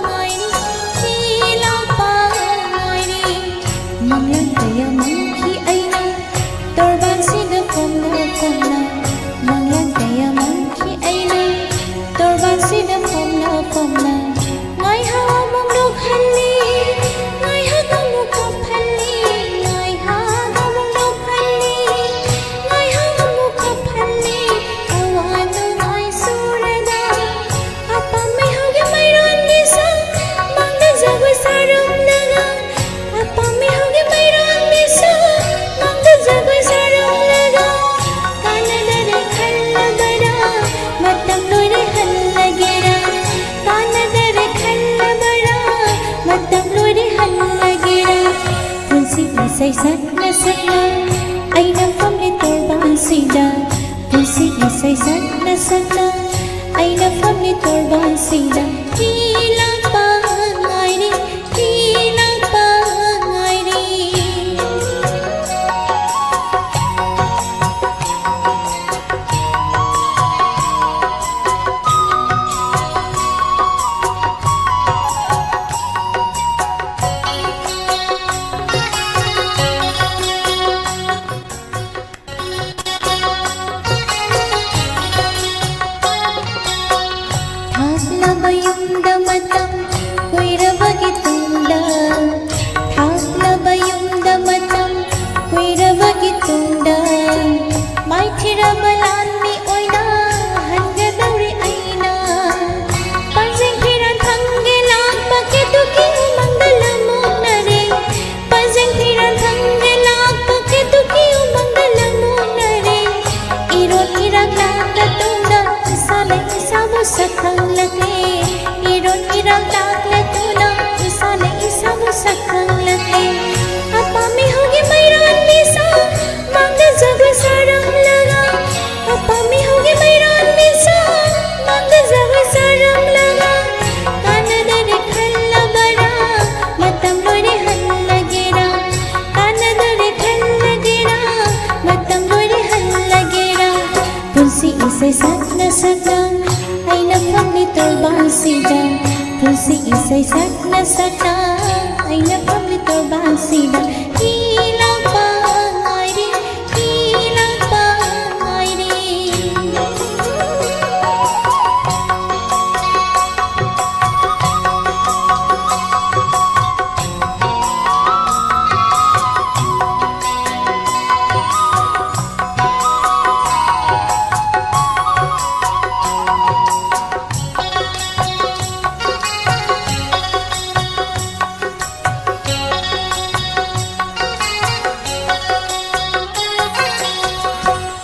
ꯉꯥꯏꯔꯤ, ꯐꯤ ꯂꯥꯛꯄ ꯉꯥꯏꯔꯤ꯫ ꯃꯪꯂꯥꯟ ꯀꯌꯥ ꯃꯪꯈꯤ ꯑꯩꯅ ꯇꯣꯔꯕꯥꯟꯁꯤꯗ ꯐꯝꯅ ꯐꯝꯅ꯫ ꯃꯪꯂꯥꯟ ꯀꯌꯥ ꯃꯪꯈꯤ ꯑꯩꯅ ꯇꯣꯔꯕꯥꯟꯁꯤꯗ ꯐꯝꯅ ꯐꯝꯅ꯫ ꯉꯥꯏꯍꯥꯛ ꯑꯃꯨꯛ ꯅꯣꯛꯍꯜꯂꯤ, ꯉꯥꯏꯍꯥꯛ ꯑꯃꯨꯛ ꯀꯞꯍꯜꯂꯤ, ꯉꯥꯏꯍꯥꯛ ꯑꯃꯨꯛ ꯅꯣꯛꯍꯜꯂꯤ, ꯉꯥꯏꯍꯥꯛ ꯑꯃꯨꯛ ꯀꯞꯍꯜꯂꯤ꯫ ꯑꯋꯥ ꯅꯨꯡꯉꯥꯏ ꯁꯨꯔꯗ ꯑꯄꯥꯝꯕ ꯍꯧꯒꯤ ꯃꯩꯔꯣꯟꯕꯤꯁꯨ ꯃꯪꯗ ꯖꯒꯣꯏ ꯁꯥꯔꯝꯂꯒ, ꯑꯄꯥꯝꯕ ꯍꯧꯒꯤ ꯃꯩꯔꯣꯟꯕꯤꯁꯨ ꯃꯪꯗ ꯖꯒꯣꯏ ꯁꯥꯔꯝꯂꯒ꯫ ꯀꯥꯟꯅꯗꯔꯦ ꯈꯜꯂꯕꯔꯥ ꯃꯇꯝ ꯂꯣꯏꯔꯦ ꯍꯜꯂꯒꯦꯔꯥ? ꯀꯥꯟꯅꯗꯔꯦ ꯈꯜꯂꯕꯔꯥ ꯃꯇꯝ ꯂꯣꯏꯔꯦ ꯍꯜꯂꯒꯦꯔꯥ? ꯄꯨꯟꯁꯤ ꯏꯁꯩ ꯁꯛꯅ ꯁꯛꯅ ꯑꯩꯅ ꯐꯝꯂꯤ ꯇꯣꯔꯕꯥꯟꯁꯤꯗ꯫ ꯄꯨꯟꯁꯤ ꯏꯁꯩ ꯁꯛꯅ ꯁꯛꯅ ꯑꯩꯅ ꯐꯝꯂꯤ ꯇꯣꯔꯕꯥꯟꯁꯤꯗ꯫ ꯐꯤ ꯂꯥꯛꯄ ꯉꯥꯏꯔꯤ, ꯐꯤ ꯂꯥꯛꯄ ꯉꯥꯏꯔꯤ꯫ ꯊꯥꯞꯂꯕ ꯌꯨꯝꯗ ꯃꯇꯝ ꯀꯨꯏꯔꯕꯒꯤ ꯇꯨꯡꯗ, ꯊꯥꯞꯂꯕ ꯌꯨꯝꯗ ꯃꯇꯝ ꯀꯨꯏꯔꯕꯒꯤ ꯇꯨꯡꯗ, ꯃꯥꯏꯊꯤꯔꯕ ꯂꯥꯟꯃꯤ ꯑꯣꯏꯅ ꯍꯟꯒꯗꯧꯔꯤ ꯑꯩꯅ꯫ ꯄꯥꯟꯖꯤꯡ ꯐꯤꯔꯥꯟ ꯐꯪꯒꯦ ꯂꯥꯛꯄ ꯀꯦꯇꯨꯀꯤ ꯎꯃꯪꯗ ꯂꯝ ꯑꯣꯛꯅꯔꯦ꯫ ꯄꯥꯟꯖꯤꯡ ꯐꯤꯔꯥꯟ ꯐꯪꯒꯦ ꯂꯥꯛꯄ ꯀꯦꯇꯨꯀꯤ ꯎꯃꯪꯗ ꯂꯝ ꯑꯣꯛꯅꯔꯦ꯫ ꯏꯔꯣꯟ ꯏꯔꯥꯛ ꯂꯥꯛꯂ ꯇꯨꯡꯗ ꯏꯁꯥꯅ ꯏꯁꯥꯕꯨ ꯁꯛ ꯈꯪꯂꯛꯂꯦ꯫ ꯏꯔꯣꯟ ꯏꯔꯥꯛ ꯂꯥꯛꯂ ꯇꯨꯡꯗ ꯏꯁꯥꯅ ꯅꯁꯛꯅ ꯑꯩꯅ ꯐꯝꯂꯤ ꯇꯣꯔꯕꯥꯟꯁꯤꯗ, ꯄꯨꯟꯁꯤ ꯏꯁꯩ ꯁꯛꯅ ꯁꯛꯅ ꯑꯩꯅ ꯐꯝꯂꯤ ꯇꯣꯔꯕꯥꯟꯁꯤꯗ, ꯏꯂꯥꯛꯄ ꯉꯥꯏꯔꯤ, ꯏꯂꯥꯛꯄ ꯉꯥꯏꯔꯤ꯫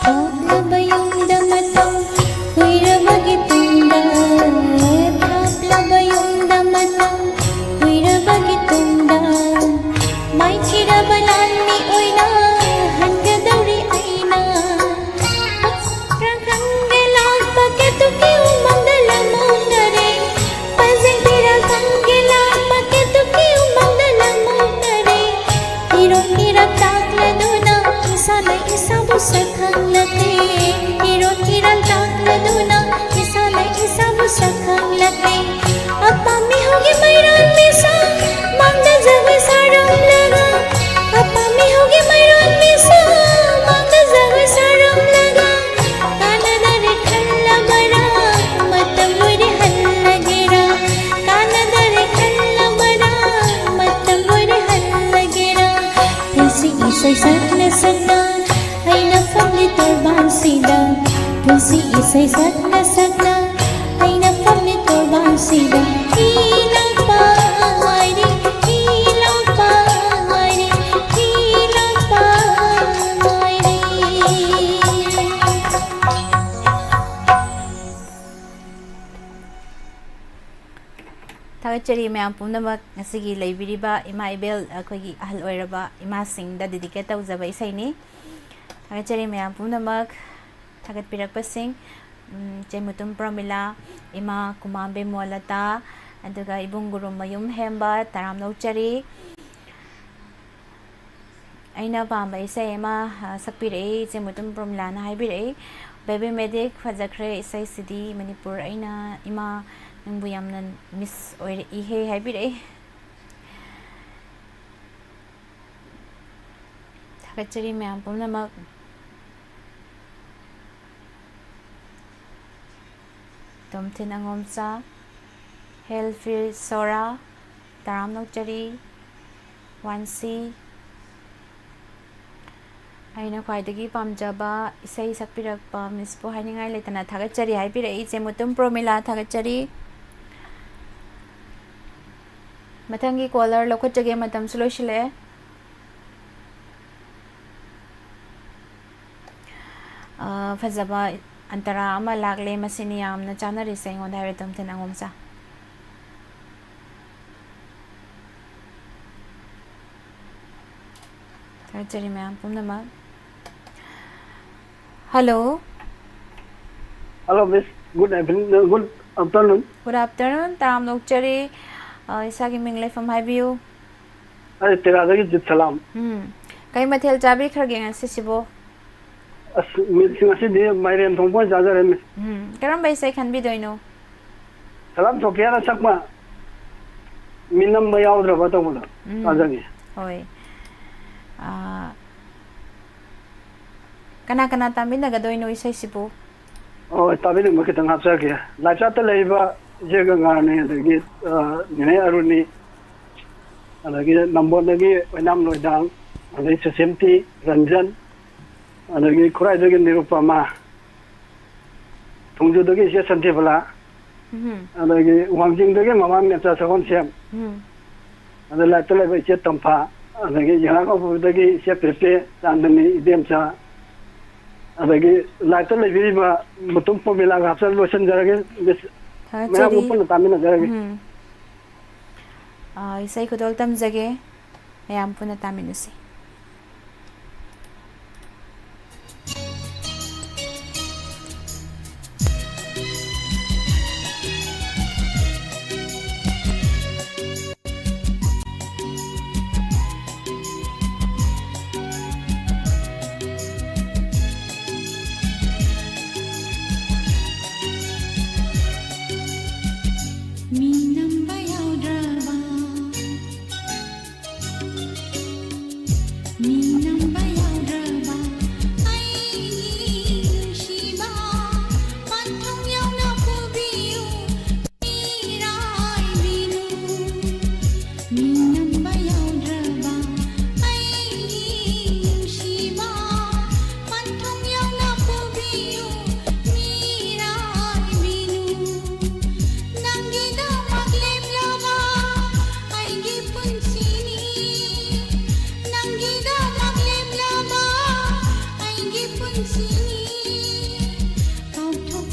ꯊꯥꯞꯂꯕ ꯌꯨꯝꯗ ꯃꯇꯝ ꯀꯨꯏꯔꯕꯒꯤ ꯇꯨꯡꯗ, ꯊꯥꯞꯂꯕ ꯌꯨꯝꯗ ꯃꯇꯝ ꯀꯨꯏꯔꯕꯒꯤ ꯇꯨꯡꯗ, ꯃꯥꯏꯊꯤꯔꯕ ꯂꯥꯟꯃꯤ ꯑꯣꯏꯅ ꯍꯟꯒꯗꯧꯔꯤ ꯑꯩꯅ꯫ ꯈꯪꯗꯦ ꯂꯥꯛꯄ ꯀꯦꯇꯨꯀꯤ ꯎꯃꯪꯗ ꯂꯃꯨꯛꯅꯔꯦ, ꯄꯥꯖꯦꯡ ꯐꯤꯔꯥꯜ ꯈꯪꯗꯦ ꯂꯥꯛꯄ ꯀꯦꯇꯨꯀꯤ ꯎꯃꯪꯗ ꯂꯃꯨꯛꯅꯔꯦ꯫ ꯏꯔꯣꯟ ꯏꯔꯥꯛ ꯇꯥꯛꯂꯗꯨꯅ ꯏꯁꯥꯅ ꯏꯁꯥꯕꯨ ꯁꯛ ꯈꯪꯂꯛꯂꯦ꯫ ꯏꯔꯣꯟ ꯏꯔꯥꯛ ꯇꯥꯛꯂꯗꯨꯅ ꯏꯁꯥꯅ ꯏꯁꯥꯕꯨ ꯁꯛ ꯈꯪꯂꯛꯂꯦ꯫ ꯑꯄꯥꯝꯕꯤ ꯍꯧꯒꯤ ꯃꯩꯔꯣꯟꯕꯤꯁꯨ ꯃꯥꯡꯗ ꯖꯒꯣꯏ ꯁꯥꯔꯝꯂꯒ, ꯑꯄꯥꯝꯕꯤ ꯍꯧꯒꯤ ꯃꯩꯔꯣꯟꯕꯤꯁꯨ ꯃꯥꯡꯗ ꯖꯒꯣꯏ ꯁꯥꯔꯝꯂꯒ, ꯀꯥꯟꯅꯗꯔꯦ ꯈꯜꯂꯕꯔꯥ ꯃꯇꯝ ꯂꯣꯏꯔꯦ ꯍꯜꯂꯒꯦꯔꯥ? ꯀꯥꯟꯅꯗꯔꯦ ꯈꯜꯂꯕꯔꯥ ꯃꯇꯝ ꯂꯣꯏꯔꯦ ꯍꯜꯂꯒꯦꯔꯥ? ꯄꯨꯟꯁꯤ ꯏꯁꯩ ꯁꯛꯅ ꯁꯛꯅ ꯑꯩꯅ ꯐꯝꯂꯤ ꯇꯣꯔꯕꯥꯟꯁꯤꯗ, ꯄꯨꯟꯁꯤ ꯏꯁꯩ ꯁꯛꯅ ꯁꯛꯅ ꯑꯩꯅ ꯐꯝꯂꯤ ꯇꯣꯔꯕꯥꯟꯁꯤꯗ, ꯏꯂꯥꯛꯄ ꯉꯥꯏꯔꯤ, ꯏꯂꯥꯛꯄ ꯉꯥꯏꯔꯤ, ꯏꯂꯥꯛꯄ ꯉꯥꯏꯔꯤ꯫ ꯊꯥꯒꯠꯆꯔꯤ ꯃꯌꯥꯝ ꯄꯨꯝꯅꯃꯛ, ꯉꯁꯤꯒꯤ ꯂꯩꯕꯤꯔꯤꯕ ꯏꯃꯥ ꯏꯕꯦꯜ, ꯑꯩꯈꯣꯏꯒꯤ ꯑꯍꯜ ꯑꯣꯏꯔꯕ ꯏꯃꯥꯁꯤꯡꯗ ꯗꯦꯗꯤꯀꯦꯠ ꯇꯧꯖꯕ ꯏꯁꯩꯅꯤ꯫ ꯊꯥꯒꯠꯆꯔꯤ ꯃꯌꯥꯝ ꯄꯨꯝꯅꯃꯛ꯫ ꯊꯥꯒꯠꯄꯤꯔꯛꯄꯁꯤꯡ, ꯎꯝ, ꯏꯆꯦ ꯃꯨꯇꯨꯝ ꯄ꯭ꯔꯃꯤꯂꯥ, ꯏꯃꯥ ꯀꯨꯃꯥꯝꯕꯦꯝ ꯃꯣꯂꯇꯥ, ꯑꯗꯨꯒ ꯏꯕꯨꯡ ꯒꯨꯔꯨꯃꯌꯨꯝ ꯍꯦꯝꯕ, ꯇꯔꯥꯝꯅ ꯑꯣꯛꯆꯔꯤ꯫ ꯑꯩꯅ ꯄꯥꯝꯕ ꯏꯁꯩ ꯑꯃ, ꯑ, ꯁꯛꯄꯤꯔꯛꯏ, ꯏꯆꯦ ꯃꯨꯇꯨꯝ ꯄ꯭ꯔꯃꯤꯂꯥꯅ ꯍꯥꯏꯕꯤꯔꯛꯏ, Baby Medic, ꯐꯖꯈ꯭ꯔꯦ ꯏꯁꯩꯁꯤꯗꯤ꯫ ꯃꯅꯤꯄꯨꯔ ꯑꯩꯅ ꯏꯃꯥ ꯅꯪꯕꯨ ꯌꯥꯝꯅ miss ꯑꯣꯏꯔꯛꯏꯍꯦ ꯍꯥꯏꯕꯤꯔꯛꯏ꯫ ꯊꯥꯒꯠꯆꯔꯤ ꯃꯌꯥꯝ ꯄꯨꯝꯅꯃꯛ꯫ ꯇꯣꯝꯊꯤꯟ ꯑꯉꯣꯝꯆꯥ, ꯍꯦꯜꯐꯤꯜ ꯁꯣꯔꯥ, ꯇꯔꯥꯝꯅ ꯑꯣꯛꯆꯔꯤ꯫ ꯋꯥꯟꯁꯤ, ꯑꯩꯅ ꯈ꯭ꯋꯥꯏꯗꯒꯤ ꯄꯥꯝꯖꯕ ꯏꯁꯩ ꯁꯛꯄꯤꯔꯛꯄ ꯃꯤꯁꯄꯨ ꯍꯥꯏꯅꯤꯡꯉꯥꯏ ꯂꯩꯇꯅ ꯊꯥꯒꯠꯆꯔꯤ ꯍꯥꯏꯕꯤꯔꯛꯏ꯫ ꯏꯆꯦ ꯃꯨꯇꯨꯝ ꯄ꯭ꯔꯣꯃꯤꯂꯥ, ꯊꯥꯒꯠꯆꯔꯤ꯫ ꯃꯊꯪꯒꯤ caller ꯂꯧꯈꯠꯆꯒꯦ, ꯃꯇꯝꯁꯨ ꯂꯣꯏꯁꯤꯜꯂꯛꯑꯦ꯫ ꯑ, ꯐꯖꯕ ꯑꯟꯇꯔꯥ ꯑꯃ ꯂꯥꯛꯂꯦ, ꯃꯁꯤꯅꯤ ꯌꯥꯝꯅ ꯆꯥꯅꯔꯤꯁꯦ ꯑꯩꯉꯣꯟꯗ ꯍꯥꯏꯔꯦ ꯇꯣꯝꯊꯤꯟ ꯑꯉꯣꯝꯆꯥ꯫ ꯊꯥꯒꯠꯆꯔꯤ ꯃꯌꯥꯝ ꯄꯨꯝꯅꯃꯛ꯫ Hello꯫ Hello, miss. Good evening, uh, good afternoon. Good afternoon, ꯇꯔꯥꯝꯅ ꯑꯣꯛꯆꯔꯤ꯫ ꯑ, ꯏꯁꯥꯒꯤ ꯃꯤꯡ ꯂꯩꯐꯝ ꯍꯥꯏꯕꯤꯌꯨ꯫ ꯑꯩ ꯇꯦꯔꯥꯗꯒꯤ ꯖꯤꯠ ꯁꯂꯥꯝ꯫ ꯎꯝ꯫ ꯀꯩ ꯃꯊꯦꯜ ꯆꯥꯕꯤꯈ꯭ꯔꯒꯦ ꯉꯁꯤꯁꯤꯕꯣ? ꯑꯁ, ꯃꯤꯁ, ꯉꯁꯤꯗꯤ ꯃꯥꯏꯔꯦꯟ ꯊꯣꯡꯕ ꯑꯣꯏꯅ ꯆꯥꯖꯔꯦ, ꯃꯤꯁ꯫ ꯎꯝ꯫ ꯀꯔꯝꯕ ꯏꯁꯩ ꯈꯟꯕꯤꯗꯣꯏꯅꯣ? ꯁꯂꯥꯝ ꯁꯣꯐꯤꯌꯥꯅ ꯁꯛꯄ ꯃꯤꯅꯝꯕ ꯌꯥꯎꯗ꯭ꯔꯕ ꯇꯧꯕꯗꯣ ꯎꯝ꯫ ꯆꯥꯖꯒꯦ꯫ ꯍꯣꯏ꯫ ꯑꯥ, ꯀꯅꯥ ꯀꯅꯥ ꯇꯥꯃꯤꯟꯅꯒꯗꯣꯏꯅꯣ ꯏꯁꯩꯁꯤꯕꯨ? ꯑꯣ, ꯇꯥꯕꯤꯅꯤꯡꯕ ꯈꯤꯇꯪ ꯍꯥꯞꯆꯔꯛꯀꯦ꯫ ꯂꯥꯏꯆꯥꯠꯇ ꯂꯩꯔꯤꯕ ꯏꯆꯦ ꯒꯪꯒꯥꯅꯤ, ꯑꯗꯒꯤ, ꯑ, ꯅꯦꯅꯦ ꯑꯔꯨꯅꯤ, ꯑꯗꯒꯤ ꯅꯝꯕꯣꯜꯗꯒꯤ ꯑꯣꯏꯅꯥꯝ ꯂꯣꯏꯗꯥꯡ, ꯑꯗꯒꯤ ꯁꯨꯁꯤꯝꯇꯤ, ꯔꯟꯖꯟ, ꯑꯗꯒꯤ ꯈꯨꯔꯥꯏꯗꯒꯤ ꯅꯤꯔꯨꯄꯃꯥ, ꯊꯣꯡꯖꯨꯗꯒꯤ ꯏꯆꯦ ꯁꯟꯇꯤꯕꯂꯥ, ꯎꯝ꯫ ꯑꯗꯒꯤ ꯋꯥꯡꯖꯤꯡꯗꯒꯤ ꯃꯃꯥ ꯃꯦꯝꯆꯥ ꯁꯒꯣꯜꯁꯦꯝ, ꯎꯝ꯫ ꯑꯗ ꯂꯥꯏꯠꯇ ꯂꯩꯕ ꯏꯆꯦ ꯇꯝꯐꯥ, ꯑꯗꯒꯤ ꯌꯦꯡꯉꯥꯡ ꯀꯧꯕꯗꯒꯤ ꯏꯆꯦ ꯄꯦꯄꯦ, ꯆꯥꯟꯗꯅꯤ, ꯏꯕꯦꯝꯆꯥ, ꯑꯗꯒꯤ ꯂꯥꯏꯠꯇ ꯂꯩꯕꯤꯔꯤꯕ ꯃꯨꯇꯨꯝ ꯄ꯭ꯔꯣꯃꯤꯂꯥꯒ ꯍꯥꯞꯆꯤꯜꯂ ꯂꯣꯏꯁꯤꯟꯖꯔꯒꯦ, ꯃꯤꯁ꯫ ꯊꯥꯒꯠꯆꯔꯤ꯫ ꯃꯌꯥꯝꯒ ꯄꯨꯟꯅ ꯇꯥꯃꯤꯟꯅꯖꯔꯒꯦ꯫ ꯎꯝ꯫ ꯑꯥ, ꯏꯁꯩ ꯈꯨꯗꯣꯜ ꯇꯝꯖꯒꯦ꯫ ꯃꯌꯥꯝ ꯄꯨꯟꯅ ꯇꯥꯃꯤꯟꯅꯁꯤ꯫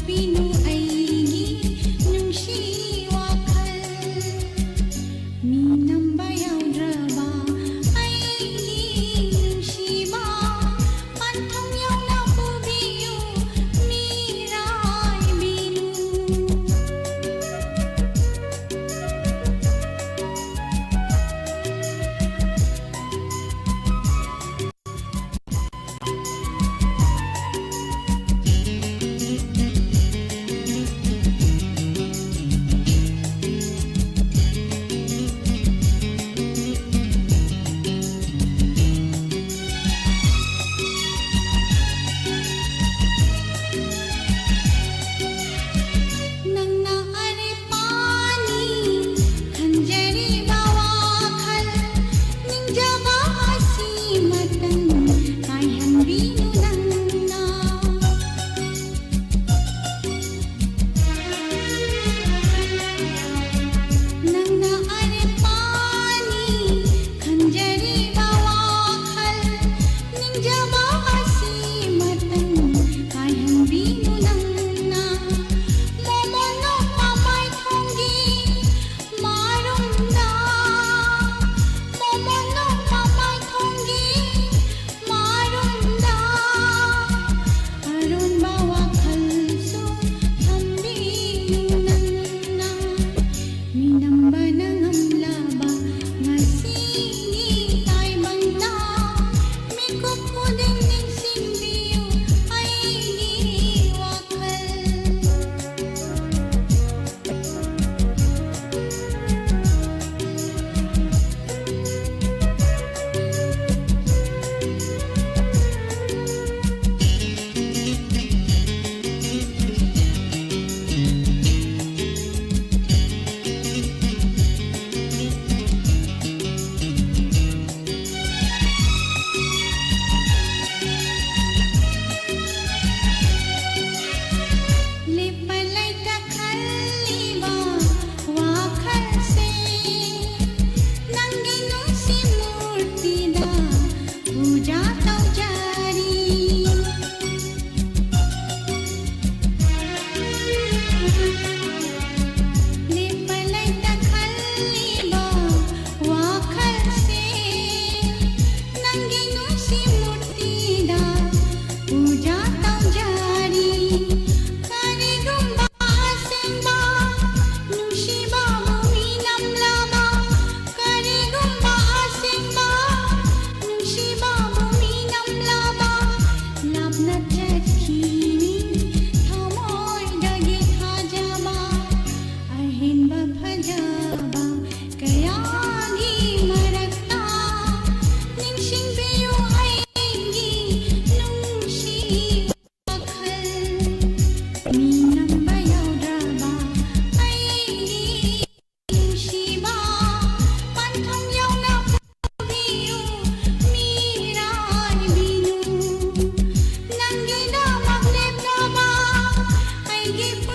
ꯄꯤꯅꯨ ꯑꯩꯒꯤ ꯅꯨꯡꯁꯤ ꯋꯥꯈꯜ꯫ ꯃꯤ ꯅꯝꯕ ꯌꯥꯎꯗ꯭ꯔꯕ ꯑꯩꯒꯤ ꯅꯨꯡꯁꯤꯕ, ꯄꯟꯊꯨꯡ ꯌꯧꯅ ꯄꯨꯕꯤꯌꯨ, ꯃꯤꯔꯥꯏꯕꯤꯅꯨ꯫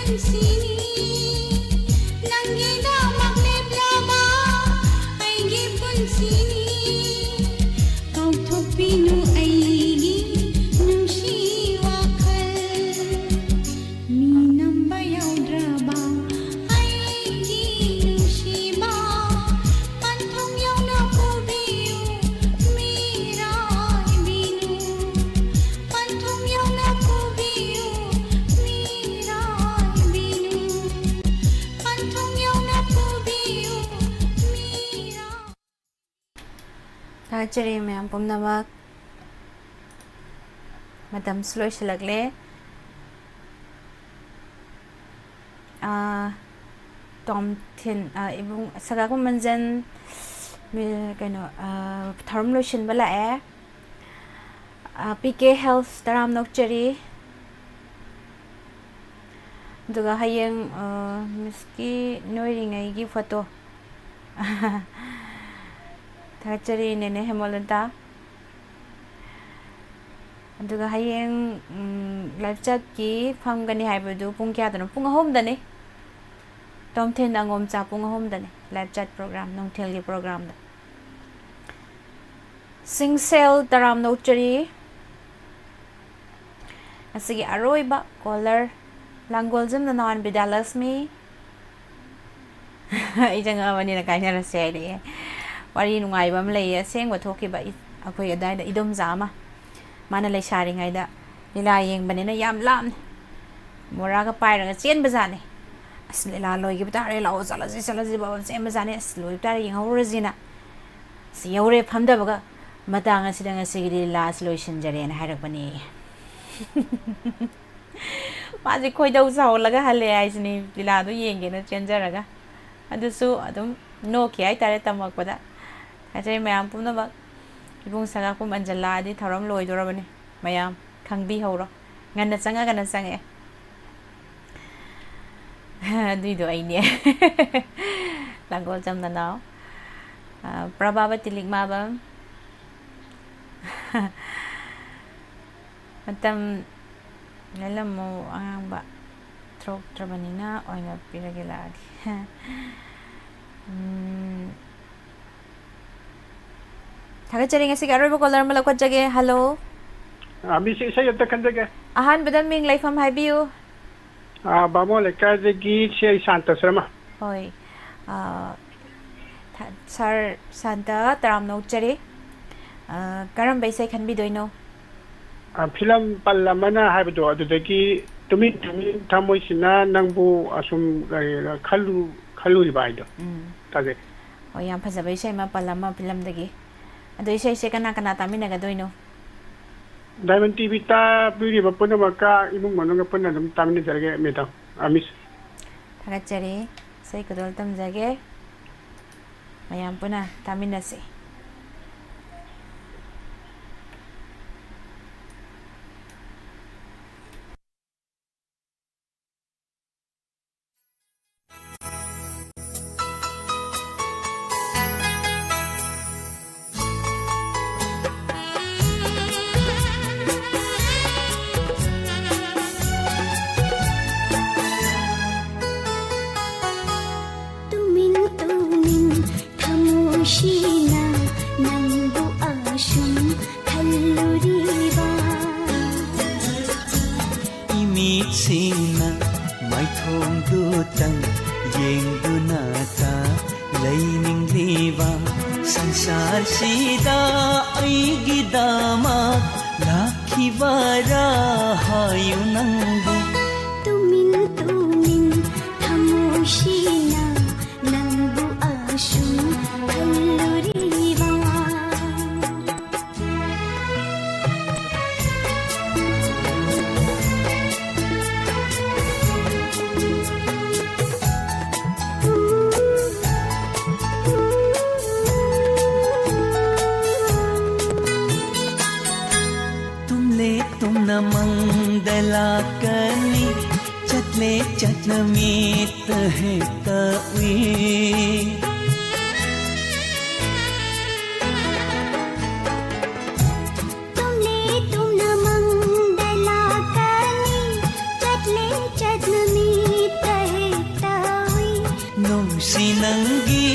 ꯄꯨꯟꯁꯤꯅꯤ, ꯅꯪꯒꯤꯗꯃꯛ ꯂꯦꯞꯂꯕ ꯑꯩꯒꯤ ꯄꯨꯟꯁꯤꯅꯤ꯫ ꯀꯥꯎꯊꯣꯛꯄꯤꯅꯨ ꯑꯩꯒꯤ ꯅꯨꯡꯁꯤ ꯋꯥꯈꯜ, ꯃꯤ ꯅꯝꯕ ꯌꯥꯎꯗ꯭ꯔꯕ ꯑꯩꯒꯤ ꯅꯨꯡꯁꯤꯕ꯫ ꯄꯟꯊꯨꯡ ꯌꯧꯅ ꯄꯨꯕꯤꯌꯨ, ꯃꯤꯔꯥꯏꯕꯤꯅꯨ꯫ ꯄꯟꯊꯨꯡ ꯌꯧꯅ ꯄꯨꯕꯤꯌꯨ, ꯃꯤꯔꯥꯏꯕꯤꯅꯨ꯫ ꯄꯟꯊꯨꯡ ꯌꯧꯅ ꯄꯨꯕꯤꯌꯨ, ꯃꯤꯔꯥꯏ- ꯊꯥꯒꯠꯆꯔꯤ ꯃꯌꯥꯝ ꯄꯨꯝꯅꯃꯛ꯫ ꯃꯇꯝꯁꯨ ꯂꯣꯏꯁꯤꯜꯂꯛꯂꯦ꯫ ꯑꯥ, ꯇꯣꯝꯊꯤꯟ, ꯑꯥ, ꯏꯕꯨꯡ ꯁꯒꯥ ꯀꯨꯝꯃꯟꯖꯟ, ꯃꯤ-, ꯀꯩꯅꯣ, ꯑꯥ, ꯊꯧꯔꯝ ꯂꯣꯏꯁꯤꯟꯕ ꯂꯥꯛꯑꯦ꯫ ꯑꯥ, ꯄꯤ ꯀꯦ ꯍꯦꯜꯊ ꯇꯔꯥꯝꯅ ꯑꯣꯛꯆꯔꯤ꯫ ꯑꯗꯨꯒ ꯍꯌꯦꯡ, ꯑꯥ, ꯃꯤꯁꯀꯤ ꯅꯣꯏꯔꯤꯉꯩꯒꯤ ꯐꯣꯇꯣ꯫ ꯊꯥꯒꯠꯆꯔꯤ, ꯅꯦꯅꯦ ꯍꯦꯃꯂꯇꯥ꯫ ꯑꯗꯨꯒ ꯍꯌꯦꯡ, ꯎꯝ, ꯂꯥꯏꯐ ꯆꯥꯠꯀꯤ ꯐꯝꯒꯅꯤ ꯍꯥꯏꯕꯗꯨ ꯄꯨꯡ ꯀꯌꯥꯗꯅꯣ? ꯄꯨꯡ ꯑꯍꯨꯝꯗꯅꯤ꯫ ꯇꯣꯝꯊꯤꯟ ꯑꯉꯣꯝꯆꯥ ꯄꯨꯡ ꯑꯍꯨꯝꯗꯅꯤ ꯂꯥꯏꯐ ꯆꯥꯠ ꯄ꯭ꯔꯣꯒ꯭ꯔꯥꯝ, ꯅꯨꯡꯊꯤꯜꯒꯤ ꯄ꯭ꯔꯣꯒ꯭ꯔꯥꯝꯗ꯫ ꯁꯤꯡꯁꯦꯜ ꯇꯔꯥꯝꯅ ꯑꯣꯛꯆꯔꯤ꯫ ꯉꯁꯤꯒꯤ ꯑꯔꯣꯏꯕ ꯀꯣꯂꯔ, ꯂꯥꯡꯒꯣꯜꯖꯝ ꯅꯅꯥꯎ ꯕꯤꯗ꯭ꯌꯥꯂꯛꯁꯃꯤ꯫ ꯑꯩ ꯆꯪꯉꯛꯑꯕꯅꯤꯅ ꯀꯥꯏꯅꯔꯁꯦ ꯍꯥꯏꯔꯛꯑꯦ꯫ ꯋꯥꯔꯤ ꯅꯨꯡꯉꯥꯏꯕ ꯑꯃ ꯂꯩꯌꯦ, ꯑꯁꯦꯡꯕ ꯊꯣꯛꯈꯤꯕ, ꯏ-, ꯑꯩꯈꯣꯏ ꯑꯗꯥꯏꯗ ꯏꯗꯣꯝꯆꯥ ꯑꯃ, ꯃꯥꯅ ꯂꯩꯁꯥꯔꯤꯉꯩꯗ ꯂꯤꯂꯥ ꯌꯦꯡꯕꯅꯤꯅ ꯌꯥꯝ ꯂꯥꯞꯅ ꯃꯣꯔꯥꯒ ꯄꯥꯏꯔꯒ ꯆꯦꯟꯕꯖꯥꯠꯅꯤ꯫ "ꯑꯁ, ꯂꯤꯂꯥ ꯂꯣꯏꯈꯤꯕ ꯇꯥꯔꯦ, ꯂꯥꯛꯑꯣ, ꯆꯠꯂꯁꯤ, ꯆꯠꯂꯁꯤ" ꯕꯕꯥ ꯆꯦꯟꯕꯖꯥꯠꯅꯤ꯫ "ꯑꯁ, ꯂꯣꯏꯕ ꯇꯥꯔꯦ, ꯌꯦꯡꯍꯧꯔꯨꯔꯁꯤꯅ"꯫ ꯑꯁ, ꯌꯧꯔꯦ, ꯐꯝꯊꯕꯒ, "ꯃꯇꯥꯡ ꯑꯁꯤꯗ ꯉꯁꯤꯒꯤ ꯂꯤꯂꯥ ꯑꯁꯤ ꯂꯣꯏꯁꯤꯟꯖꯔꯦꯅ" ꯍꯥꯏꯔꯛꯄꯅꯤ꯫ ꯃꯥꯁꯦ ꯈꯣꯏꯗꯧ ꯁꯥꯎꯍꯜꯂꯒ ꯍꯜꯂꯦ ꯍꯥꯏꯁꯤꯅꯤ, ꯂꯤꯂꯥꯗꯣ ꯌꯦꯡꯒꯦꯅ ꯆꯦꯟꯖꯔꯒ꯫ ꯑꯗꯨꯁꯨ ꯑꯗꯨꯝ ꯅꯣꯛꯈꯤ ꯍꯥꯏꯇꯥꯔꯦ ꯇꯝꯃꯛꯄꯗ꯫ ꯊꯥꯒꯠꯆꯔꯤ ꯃꯌꯥꯝ ꯄꯨꯝꯅꯃꯛ꯫ ꯏꯕꯨꯡ ꯁꯒꯥ ꯄꯨꯝ ꯑꯟꯖꯜꯂꯥꯗꯤ ꯊꯧꯔꯝ ꯂꯣꯏꯗꯣꯔꯕꯅꯤ꯫ ꯃꯌꯥꯝ ꯈꯪꯕꯤꯍꯧꯔꯣ꯫ ꯉꯟꯅ ꯆꯪꯉꯒꯅ ꯆꯪꯉꯛꯑꯦ꯫ ꯑꯗꯨꯏꯗꯣ ꯑꯩꯅꯦ꯫ ꯂꯥꯡꯒꯣꯜꯖꯝ ꯅꯅꯥꯎ꯫ ꯑ, ꯄ꯭ꯔꯚꯥꯕꯇꯤ ꯂꯤꯛꯃꯥꯕꯝ꯫ ꯃꯇꯝ ꯂꯦꯜꯂꯝꯃꯨ ꯑꯉꯥꯡꯕ꯫ ꯊꯣꯛꯇ꯭ꯔꯕꯅꯤꯅ ꯑꯣꯏꯅ ꯄꯤꯔꯒꯦ ꯂꯥꯛꯑꯒꯦ꯫ ꯎꯝ, ꯊꯥꯒꯠꯆꯔꯤ꯫ ꯉꯁꯤꯒꯤ ꯑꯔꯣꯏꯕ caller ꯑꯃ ꯂꯧꯈꯠꯆꯒꯦ꯫ Hello꯫ ꯑꯥ, ꯃꯤꯁ, ꯏꯁꯩ ꯑꯝꯇ ꯈꯟꯖꯒꯦ꯫ ꯑꯍꯥꯟꯕꯗ ꯃꯤꯡ ꯂꯩꯐꯝ ꯍꯥꯏꯕꯤꯌꯨ꯫ ꯑꯥ, ꯕꯥꯃꯣꯟ ꯂꯩꯀꯥꯏꯗꯒꯤ ꯁꯤ ꯑꯩ ꯁꯥꯟꯇ ꯁꯔꯃ꯫ ꯍꯣꯏ꯫ ꯑꯥ, ꯊ-, ꯁꯥꯔ ꯁꯥꯟꯇ, ꯇꯔꯥꯝꯅ ꯑꯣꯛꯆꯔꯤ꯫ ꯑꯥ, ꯀꯔꯝꯕ ꯏꯁꯩ ꯈꯟꯕꯤꯗꯣꯏꯅꯣ? ꯑꯥ, ꯐꯤꯂꯝ ꯄꯜ ꯑꯃꯅ ꯍꯥꯏꯕꯗꯣ, ꯑꯗꯨꯗꯒꯤ ꯇꯨꯃꯤꯟ ꯇꯨꯃꯤꯟ ꯊꯃꯣꯏꯁꯤꯅ ꯅꯪꯕꯨ ꯑꯁꯨꯝ, ꯀꯔꯤ, ꯈꯜꯂꯨ-, ꯈꯜꯂꯨꯔꯤꯕ ꯍꯥꯏꯗꯣ꯫ ꯎꯝ꯫ ꯇꯥꯖꯩ꯫ ꯍꯣꯏ, ꯌꯥꯝ ꯐꯖꯕ ꯏꯁꯩ ꯑꯃ, ꯄꯜ ꯑꯃ ꯐꯤꯂꯝꯗꯒꯤ꯫ ꯑꯗꯣ ꯏꯁꯩꯁꯦ ꯀꯅꯥ ꯀꯅꯥ ꯇꯥꯃꯤꯟꯅꯒꯗꯣꯏꯅꯣ? Diamond TV ꯇꯥꯕꯤꯔꯤꯕ ꯄꯨꯝꯅꯃꯛꯀ ꯏꯃꯨꯡ ꯃꯅꯨꯡꯒ ꯄꯨꯟꯅ ꯑꯗꯨꯝ ꯇꯥꯃꯤꯟꯅꯖꯔꯒꯦ, ꯃꯦꯗꯥꯝ, ꯑꯥ, ꯃꯤꯁ꯫ ꯊꯥꯒꯠꯆꯔꯤ꯫ ꯏꯁꯩ ꯈꯨꯗꯣꯜ ꯇꯝꯖꯒꯦ꯫ ꯃꯌꯥꯝ ꯄꯨꯟꯅ ꯇꯥꯃꯤꯟꯅꯁꯤ꯫ ꯇꯨꯃꯤꯟ ꯇꯨꯃꯤꯟ ꯊꯃꯣꯏꯁꯤꯅ ꯅꯪꯕꯨ ꯑꯁꯨꯝ ꯈꯜꯂꯨꯔꯤꯕ꯫ ꯏꯃꯤꯠꯁꯤꯡꯅ ꯃꯥꯏꯊꯣꯡꯗꯨꯇꯪ ꯌꯦꯡꯗꯨꯅꯇ ꯂꯩꯅꯤꯡꯂꯤꯕ꯫ ꯁꯪꯁꯥꯔꯁꯤꯗ ꯑꯩꯒꯤꯗꯃꯛ ꯂꯥꯛꯈꯤꯕꯔꯥ ꯍꯥꯏꯌꯨ ꯅꯪꯕꯨ꯫ ꯇꯨꯃꯤꯟ ꯇꯨꯃꯤꯟ ꯊꯃꯣꯏꯁꯤꯅ ꯅꯪꯕꯨ ꯑꯁꯨꯝ ꯈꯜꯂꯨꯔꯤꯕ꯫ ꯇꯨꯝꯂꯦ ꯇꯨꯝꯅ ꯃꯪꯗ ꯂꯥꯛꯀꯅꯤ, ꯆꯠꯂꯦ ꯆꯠꯅ ꯃꯤꯠꯇ ꯍꯦꯛꯇ ꯎꯏ꯫ ꯇꯨꯝꯂꯦ ꯇꯨꯝꯅ ꯃꯪꯗ ꯂꯥꯛꯀꯅꯤ, ꯆꯠꯂꯦ ꯆꯠꯅ ꯁꯤ ꯅꯪꯒꯤ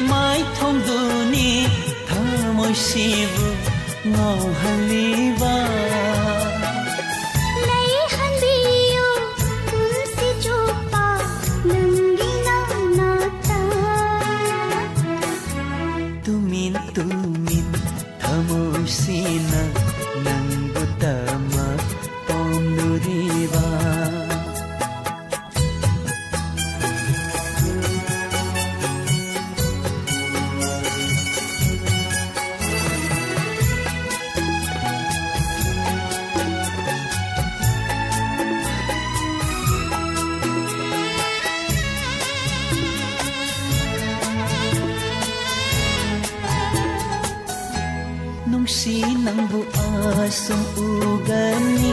ꯃꯥꯏꯊꯣꯡꯗꯨꯅꯤ ꯊꯃꯣꯏꯁꯤꯕꯨ ꯉꯥꯎꯍꯜꯂꯤꯕ꯫ ꯂꯩꯍꯟꯕꯤꯌꯨ ꯄꯨꯟꯁꯤ ꯆꯨꯞꯄ ꯅꯪꯒꯤ ꯅꯥꯛꯇ꯫ ꯇꯨꯃꯤꯟ ꯇꯨꯃꯤꯟ ꯊꯃꯣꯏꯁꯤꯅ ꯅꯪꯕꯨ ꯇꯃꯛ ꯄꯥꯝꯂꯨꯔꯤꯕ꯫ ꯅꯨꯡꯁꯤ ꯅꯪꯕꯨ ꯑꯁꯨꯝ ꯎꯒꯅꯤ,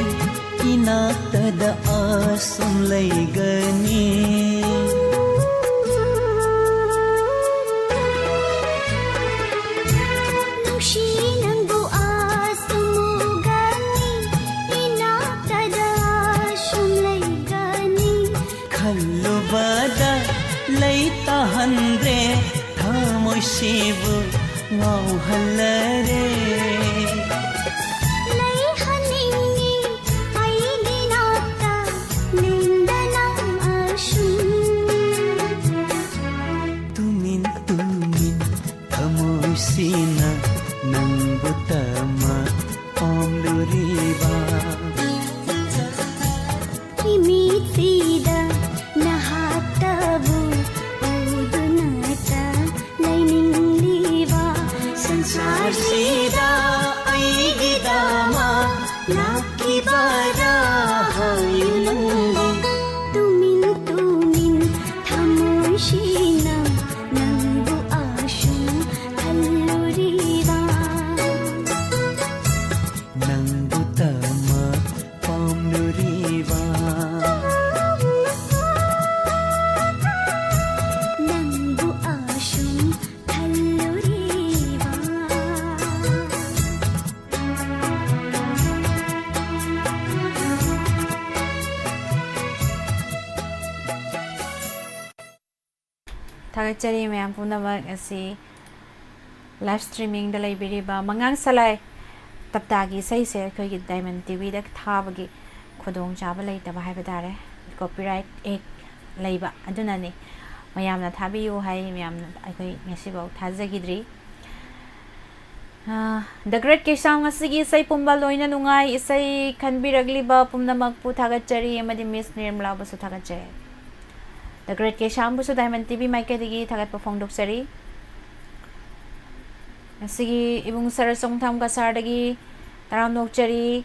ꯏꯅꯥꯛꯇꯗ ꯑꯁꯨꯝ ꯂꯩꯒꯅꯤ꯫ ꯅꯨꯡꯁꯤ ꯅꯪꯕꯨ ꯑꯁꯨꯝ ꯎꯒꯅꯤ, ꯏꯅꯥꯛꯇꯗ ꯑꯁꯨꯝ ꯂꯩꯒꯅꯤ꯫ ꯈꯜꯂꯨꯕꯗ ꯂꯩ ꯇꯥꯍꯟꯗ꯭ꯔꯦ, ꯊꯃꯣꯏꯁꯤꯕꯨ ꯉꯥꯎꯍꯜꯂꯔꯦ꯫ ꯂꯩꯍꯟꯅꯤꯡꯉꯤ ꯑꯩꯒꯤ ꯅꯥꯛꯇ ꯂꯦꯡꯗꯅ ꯑꯁꯨꯝ꯫ ꯇꯨꯃꯤꯟ ꯇꯨꯃꯤꯟ ꯊꯃꯣꯏꯁꯤꯅ ꯅꯪꯕꯨ ꯇꯃꯛ ꯄꯥꯝꯂꯨꯔꯤꯕ꯫ ꯏꯃꯤꯠꯁꯤꯗ ꯅꯍꯥꯛꯇꯕꯨ ꯎꯗꯨꯅꯇ ꯂꯩꯅꯤꯡꯂꯤꯕ꯫ ꯁꯪꯁꯥꯔꯁꯤꯗ ꯑꯩ ꯊꯥꯒꯠꯆꯔꯤ ꯃꯌꯥꯝ ꯄꯨꯝꯅꯃꯛ꯫ ꯑꯁꯤ ꯂꯥꯏꯚ ꯁ꯭ꯇ꯭ꯔꯤꯃꯤꯡꯗ ꯂꯩꯕꯤꯔꯤꯕ ꯃꯉꯥꯡ ꯁꯂꯥꯏ ꯇꯞꯇꯥꯒꯤ ꯏꯁꯩꯁꯦ ꯑꯩꯈꯣꯏꯒꯤ ꯗꯥꯏꯃꯟ ꯇꯤꯚꯤꯗ ꯊꯥꯕꯒꯤ ꯈꯨꯗꯣꯡꯆꯥꯕ ꯂꯩꯇꯕ ꯍꯥꯏꯕ ꯇꯥꯔꯦ, ꯀꯣꯄꯤꯔꯥꯏꯠ ꯑꯦꯛ ꯂꯩꯕ ꯑꯗꯨꯅꯅꯤ꯫ ꯃꯌꯥꯝꯅ ꯊꯥꯕꯤꯌꯨ ꯍꯥꯏ, ꯃꯌꯥꯝꯅ ꯑꯩꯈꯣꯏ ꯉꯁꯤꯐꯥꯎ ꯊꯥꯖꯈꯤꯗ꯭ꯔꯤ꯫ ꯗ ꯒ꯭ꯔꯦꯠ ꯀꯦꯁꯥꯝ, ꯉꯁꯤꯒꯤ ꯏꯁꯩ ꯄꯨꯝꯕ ꯂꯣꯏꯅ ꯅꯨꯡꯉꯥꯏ꯫ ꯏꯁꯩ ꯈꯟꯕꯤꯔꯛꯂꯤꯕ ꯄꯨꯝꯅꯃꯛꯄꯨ ꯊꯥꯒꯠꯆꯔꯤ ꯑꯃꯗꯤ ꯃꯤꯁ ꯅꯤꯔꯃꯂꯥꯕꯨꯁꯨ ꯊꯥꯒꯠꯆꯔꯤ꯫ ꯗ ꯒ꯭ꯔꯦꯠ ꯀꯦꯁꯥꯝꯕꯨꯁꯨ ꯗꯥꯏꯃꯟ ꯇꯤꯚꯤ ꯃꯥꯏꯀꯩꯗꯒꯤ ꯊꯥꯒꯠꯄ ꯐꯣꯡꯗꯣꯛꯆꯔꯤ꯫ ꯉꯁꯤꯒꯤ ꯏꯕꯨꯡ ꯁꯔ ꯆꯣꯡꯊꯥꯝ ꯀꯁꯥꯔꯗꯒꯤ ꯇꯔꯥꯝꯅ ꯑꯣꯛꯆꯔꯤ꯫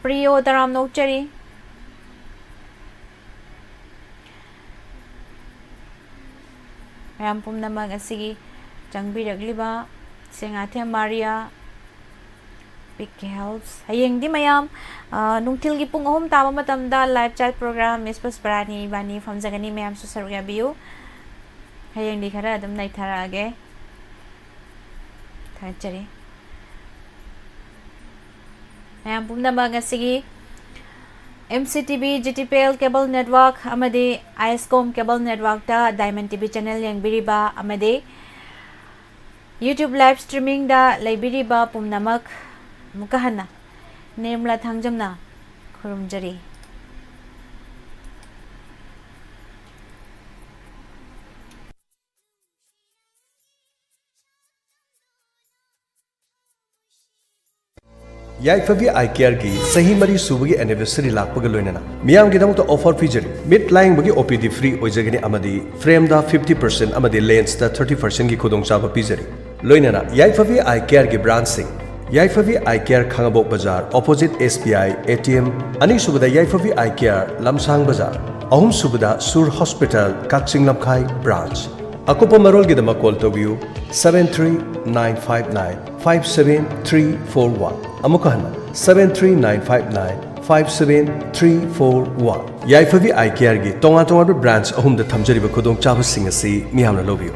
ꯄ꯭ꯔꯤꯌꯣ, ꯇꯔꯥꯝꯅ ꯑꯣꯛꯆꯔꯤ꯫ ꯃꯌꯥꯝ ꯄꯨꯝꯅꯃꯛ ꯑꯁꯤꯒꯤ ꯆꯪꯕꯤꯔꯛꯂꯤꯕ ꯁꯦꯡꯉꯥꯊꯦꯝ ꯃꯥꯔꯤꯌꯥ, ꯕꯤꯛ ꯍꯦꯜꯞꯁ꯫ ꯍꯌꯦꯡꯗꯤ ꯃꯌꯥꯝ, ꯑ, ꯅꯨꯡꯊꯤꯜꯒꯤ ꯄꯨꯡ ꯑꯍꯨꯝ ꯇꯥꯕ ꯃꯇꯝꯗ ꯂꯥꯏꯚ ꯆꯥꯠ ꯄ꯭ꯔꯣꯒ꯭ꯔꯥꯝ ꯃꯤꯁ ꯄꯨꯁꯄꯔꯥꯅꯤ ꯏꯕꯥꯅꯤ ꯐꯝꯖꯒꯅꯤ꯫ ꯃꯌꯥꯝꯁꯨ ꯁꯔꯨꯛ ꯌꯥꯕꯤꯌꯨ꯫ ꯍꯌꯦꯡꯗꯤ ꯈꯔ ꯑꯗꯨꯝ ꯅꯩꯊꯔꯛꯑꯒꯦ꯫ ꯊꯥꯒꯠꯆꯔꯤ꯫ ꯃꯌꯥꯝ ꯄꯨꯝꯅꯃꯛ ꯉꯁꯤꯒꯤ M C T V, G T P L cable network ꯑꯃꯗꯤ ꯑꯥꯏ ꯑꯦꯁ ꯀꯣꯝ cable networkꯇ ꯗꯥꯏꯃꯟ ꯇꯤꯚꯤ channel ꯌꯦꯡꯕꯤꯔꯤꯕ ꯑꯃꯗꯤ YouTube live streamingꯗ ꯂꯩꯕꯤꯔꯤꯕ ꯄꯨꯝꯅꯃꯛ ꯑꯃꯨꯛꯀ ꯍꯟꯅ ꯅꯤꯔꯃꯂꯥ ꯊꯥꯡꯖꯝꯅ ꯈꯨꯔꯨꯝꯖꯔꯤ꯫ ꯌꯥꯏꯐꯕꯤ ꯑꯥꯏ ꯀꯦꯌꯔꯒꯤ ꯆꯍꯤ ꯃꯔꯤ ꯁꯨꯕꯒꯤ anniversary ꯂꯥꯛꯄꯒ ꯂꯣꯏꯅꯅ ꯃꯤꯌꯥꯝꯒꯤꯗꯃꯛꯇ offer ꯄꯤꯖꯔꯤ꯫ ꯃꯤꯠ ꯂꯥꯌꯦꯡꯕꯒꯤ ꯑꯣ ꯄꯤ ꯗꯤ free ꯑꯣꯏꯖꯒꯅꯤ ꯑꯃꯗꯤ frameꯗ fifty percent ꯑꯃꯗꯤ lensꯇ thirty percentꯒꯤ ꯈꯨꯗꯣꯡꯆꯥꯕ ꯄꯤꯖꯔꯤ꯫ ꯂꯣꯏꯅꯅ ꯌꯥꯏꯐꯕꯤ ꯑꯥꯏ ꯀꯦꯌꯔꯒꯤ branchꯁꯤꯡ: ꯌꯥꯏꯐꯕꯤ ꯑꯥꯏ ꯀꯦꯌꯔ, ꯈꯥꯉꯕꯣꯛ ꯕꯖꯥꯔ, opposite S B I A T M, ꯑꯅꯤꯁꯨꯕꯗ ꯌꯥꯏꯐꯕꯤ ꯑꯥꯏ ꯀꯦꯌꯔ, ꯂꯝꯁꯥꯡ ꯕꯖꯥꯔ, ꯑꯍꯨꯝꯁꯨꯕꯗ ꯁꯨꯔ ꯍꯣꯁꯄꯤꯇꯥꯜ, ꯀꯛꯆꯤꯡ ꯂꯝꯈꯥꯏ branch꯫ ꯑꯀꯨꯞꯄ ꯃꯔꯣꯜꯒꯤꯗꯃꯛ call ꯇꯧꯕꯤꯌꯨ, seven three nine five nine five seven three four one꯫ ꯑꯃꯨꯛꯀ ꯍꯟꯅ, seven three nine five nine five seven three four one꯫ ꯌꯥꯏꯐꯕꯤ ꯑꯥꯏ ꯀꯦꯌꯔꯒꯤ ꯇꯣꯉꯥꯟ ꯇꯣꯉꯥꯟꯕ branch ꯑꯍꯨꯝꯗ ꯊꯝꯖꯔꯤꯕ ꯈꯨꯗꯣꯡꯆꯥꯕꯁꯤꯡ ꯑꯁꯤ ꯃꯤꯌꯥꯝꯅ ꯂꯧꯕꯤꯌꯨ꯫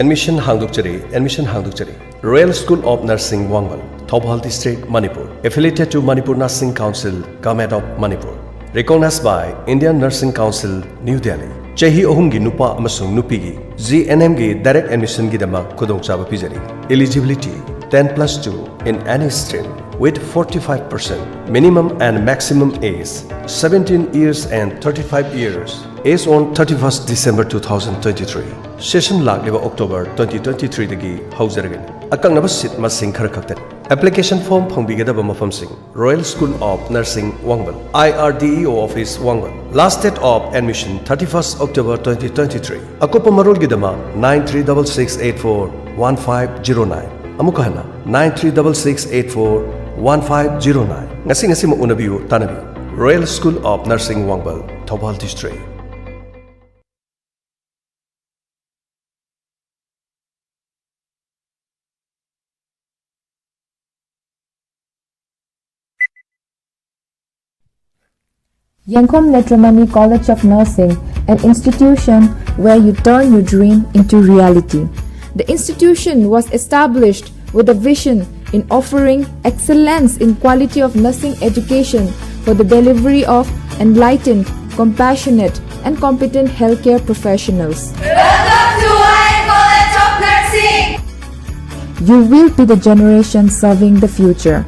Admission ꯍꯥꯡꯗꯣꯛꯆꯔꯤ, admission ꯍꯥꯡꯗꯣꯛꯆꯔꯤ꯫ Royal School of Nursing, ꯋꯥꯡꯕꯜ, Thoubal District, Manipur. Affiliated to Manipur Nursing Council, Government of Manipur. Recognized by Indian Nursing Council, New Delhi. ꯆꯍꯤ ꯑꯍꯨꯝꯒꯤ ꯅꯨꯄꯥ ꯑꯃꯁꯨꯡ ꯅꯨꯄꯤꯒꯤ G N M ꯒꯤ direct admission ꯒꯤꯗꯃꯛ ꯈꯨꯗꯣꯡꯆꯥꯕ ꯄꯤꯖꯔꯤ꯫ Eligibility: ten plus two in any stream with forty-five percent. Minimum and maximum age: seventeen years and thirty-five years. Age on thirty-first December two thousand twenty-three. Session ꯂꯥꯛꯂꯤꯕ October twenty twenty-three ꯗꯒꯤ ꯍꯧꯖꯔꯒꯅꯤ꯫ ꯑꯀꯛꯅꯕ seat ꯃꯁꯤꯡ ꯈꯔ ꯈꯛꯇꯅꯤ꯫ Application form ꯐꯪꯕꯤꯒꯗꯕ ꯃꯐꯝꯁꯤꯡ: Royal School of Nursing, ꯋꯥꯡꯕꯜ, I R D E O office, ꯋꯥꯡꯕꯜ꯫ Last date of admission: thirty-first October twenty twenty-three. ꯑꯀꯨꯞꯄ ꯃꯔꯣꯜꯒꯤꯗꯃꯛ nine three double six eight four one five zero nine꯫ ꯑꯃꯨꯛꯀ ꯍꯟꯅ, nine three double six eight four one five zero nine꯫ ꯉꯁꯤ ꯉꯁꯤꯃꯛ ꯎꯅꯕꯤꯌꯨ, ꯇꯥꯟꯅꯕꯤꯌꯨ꯫ Royal School of Nursing, ꯋꯥꯡꯕꯜ, Thoubal District꯫ Yangkhom Netramani College of Nursing, an institution where you turn your dream into reality. The institution was established with a vision in offering excellence in quality of nursing education for the delivery of enlightened, compassionate, and competent healthcare professionals. Welcome to Higher College of Nursing! You will be the generation serving the future.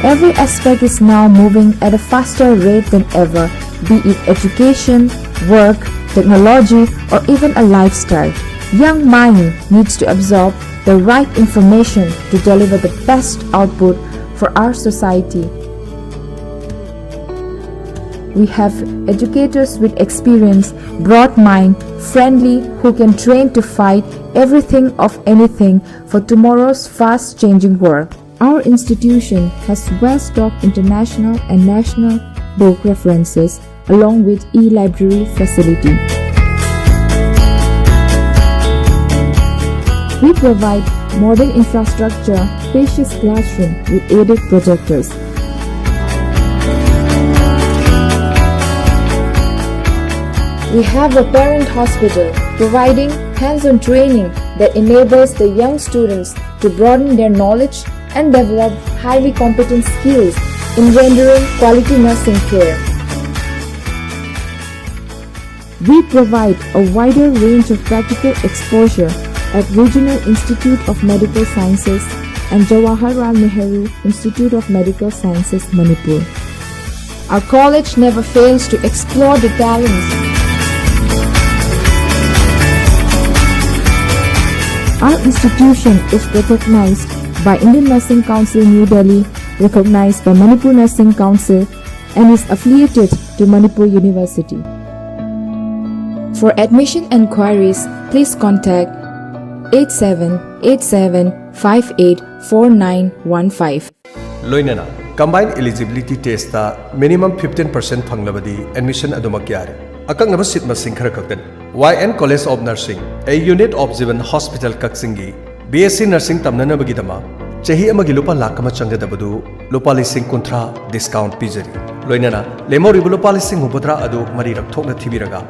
Every aspect is now moving at a faster rate than ever, be it education, work, technology, or even a lifestyle. Young mind needs to absorb the right information to deliver the best output for our society. We have educators with experience, broad mind, friendly, who can train to fight everything of anything for tomorrow's fast-changing world. Our institution has well-stocked international and national book references along with e-library facility. We provide modern infrastructure, spacious classroom with added projectors. We have a parent hospital providing hands-on training that enables the young students to broaden their knowledge and develop highly competent skills in rendering quality nursing care. We provide a wider range of practical exposure at Regional Institute of Medical Sciences and Jawaharlal Nehru Institute of Medical Sciences, Manipur. Our college never fails to explore the talents. Our institution is recognized by Indian Nursing Council New Delhi, recognized by Manipur Nursing Council, and is affiliated to Manipur University. For admission enquiries, please contact eight seven eight seven five eight four nine one five. ꯂꯣꯏꯅꯅ combined eligibility test ꯇ minimum fifteen percent ꯐꯪꯂꯕꯗꯤ admission ꯑꯗꯨꯃꯛ ꯌꯥꯔꯦ꯫ ꯑꯀꯛꯅꯕ seat ꯃꯁꯤꯡ ꯈꯔ ꯈꯛꯇꯅꯤ꯫ Y N College of Nursing, a unit of Jeevan Hospital ꯀꯛꯆꯤꯡꯒꯤ B S C Nursing ꯇꯝꯅꯅꯕꯒꯤꯗꯃꯛ ꯆꯍꯤ ꯑꯃꯒꯤ ꯂꯨꯄꯥ ꯂꯥꯈ ꯑꯃ ꯆꯪꯒꯗꯕꯗꯨ ꯂꯨꯄꯥ ꯂꯤꯁꯤꯡ ꯀꯨꯟꯊ꯭ꯔꯥ discount ꯄꯤꯖꯔꯤ꯫ ꯂꯣꯏꯅꯅ ꯂꯦꯝꯍꯧꯔꯤꯕ ꯂꯨꯄꯥ ꯂꯤꯁꯤꯡ ꯍꯨꯝꯐꯨꯇꯔꯥ ꯑꯗꯨ ꯃꯔꯤꯔꯛ ꯊꯣꯛꯅ ꯊꯤꯕꯤꯔꯒ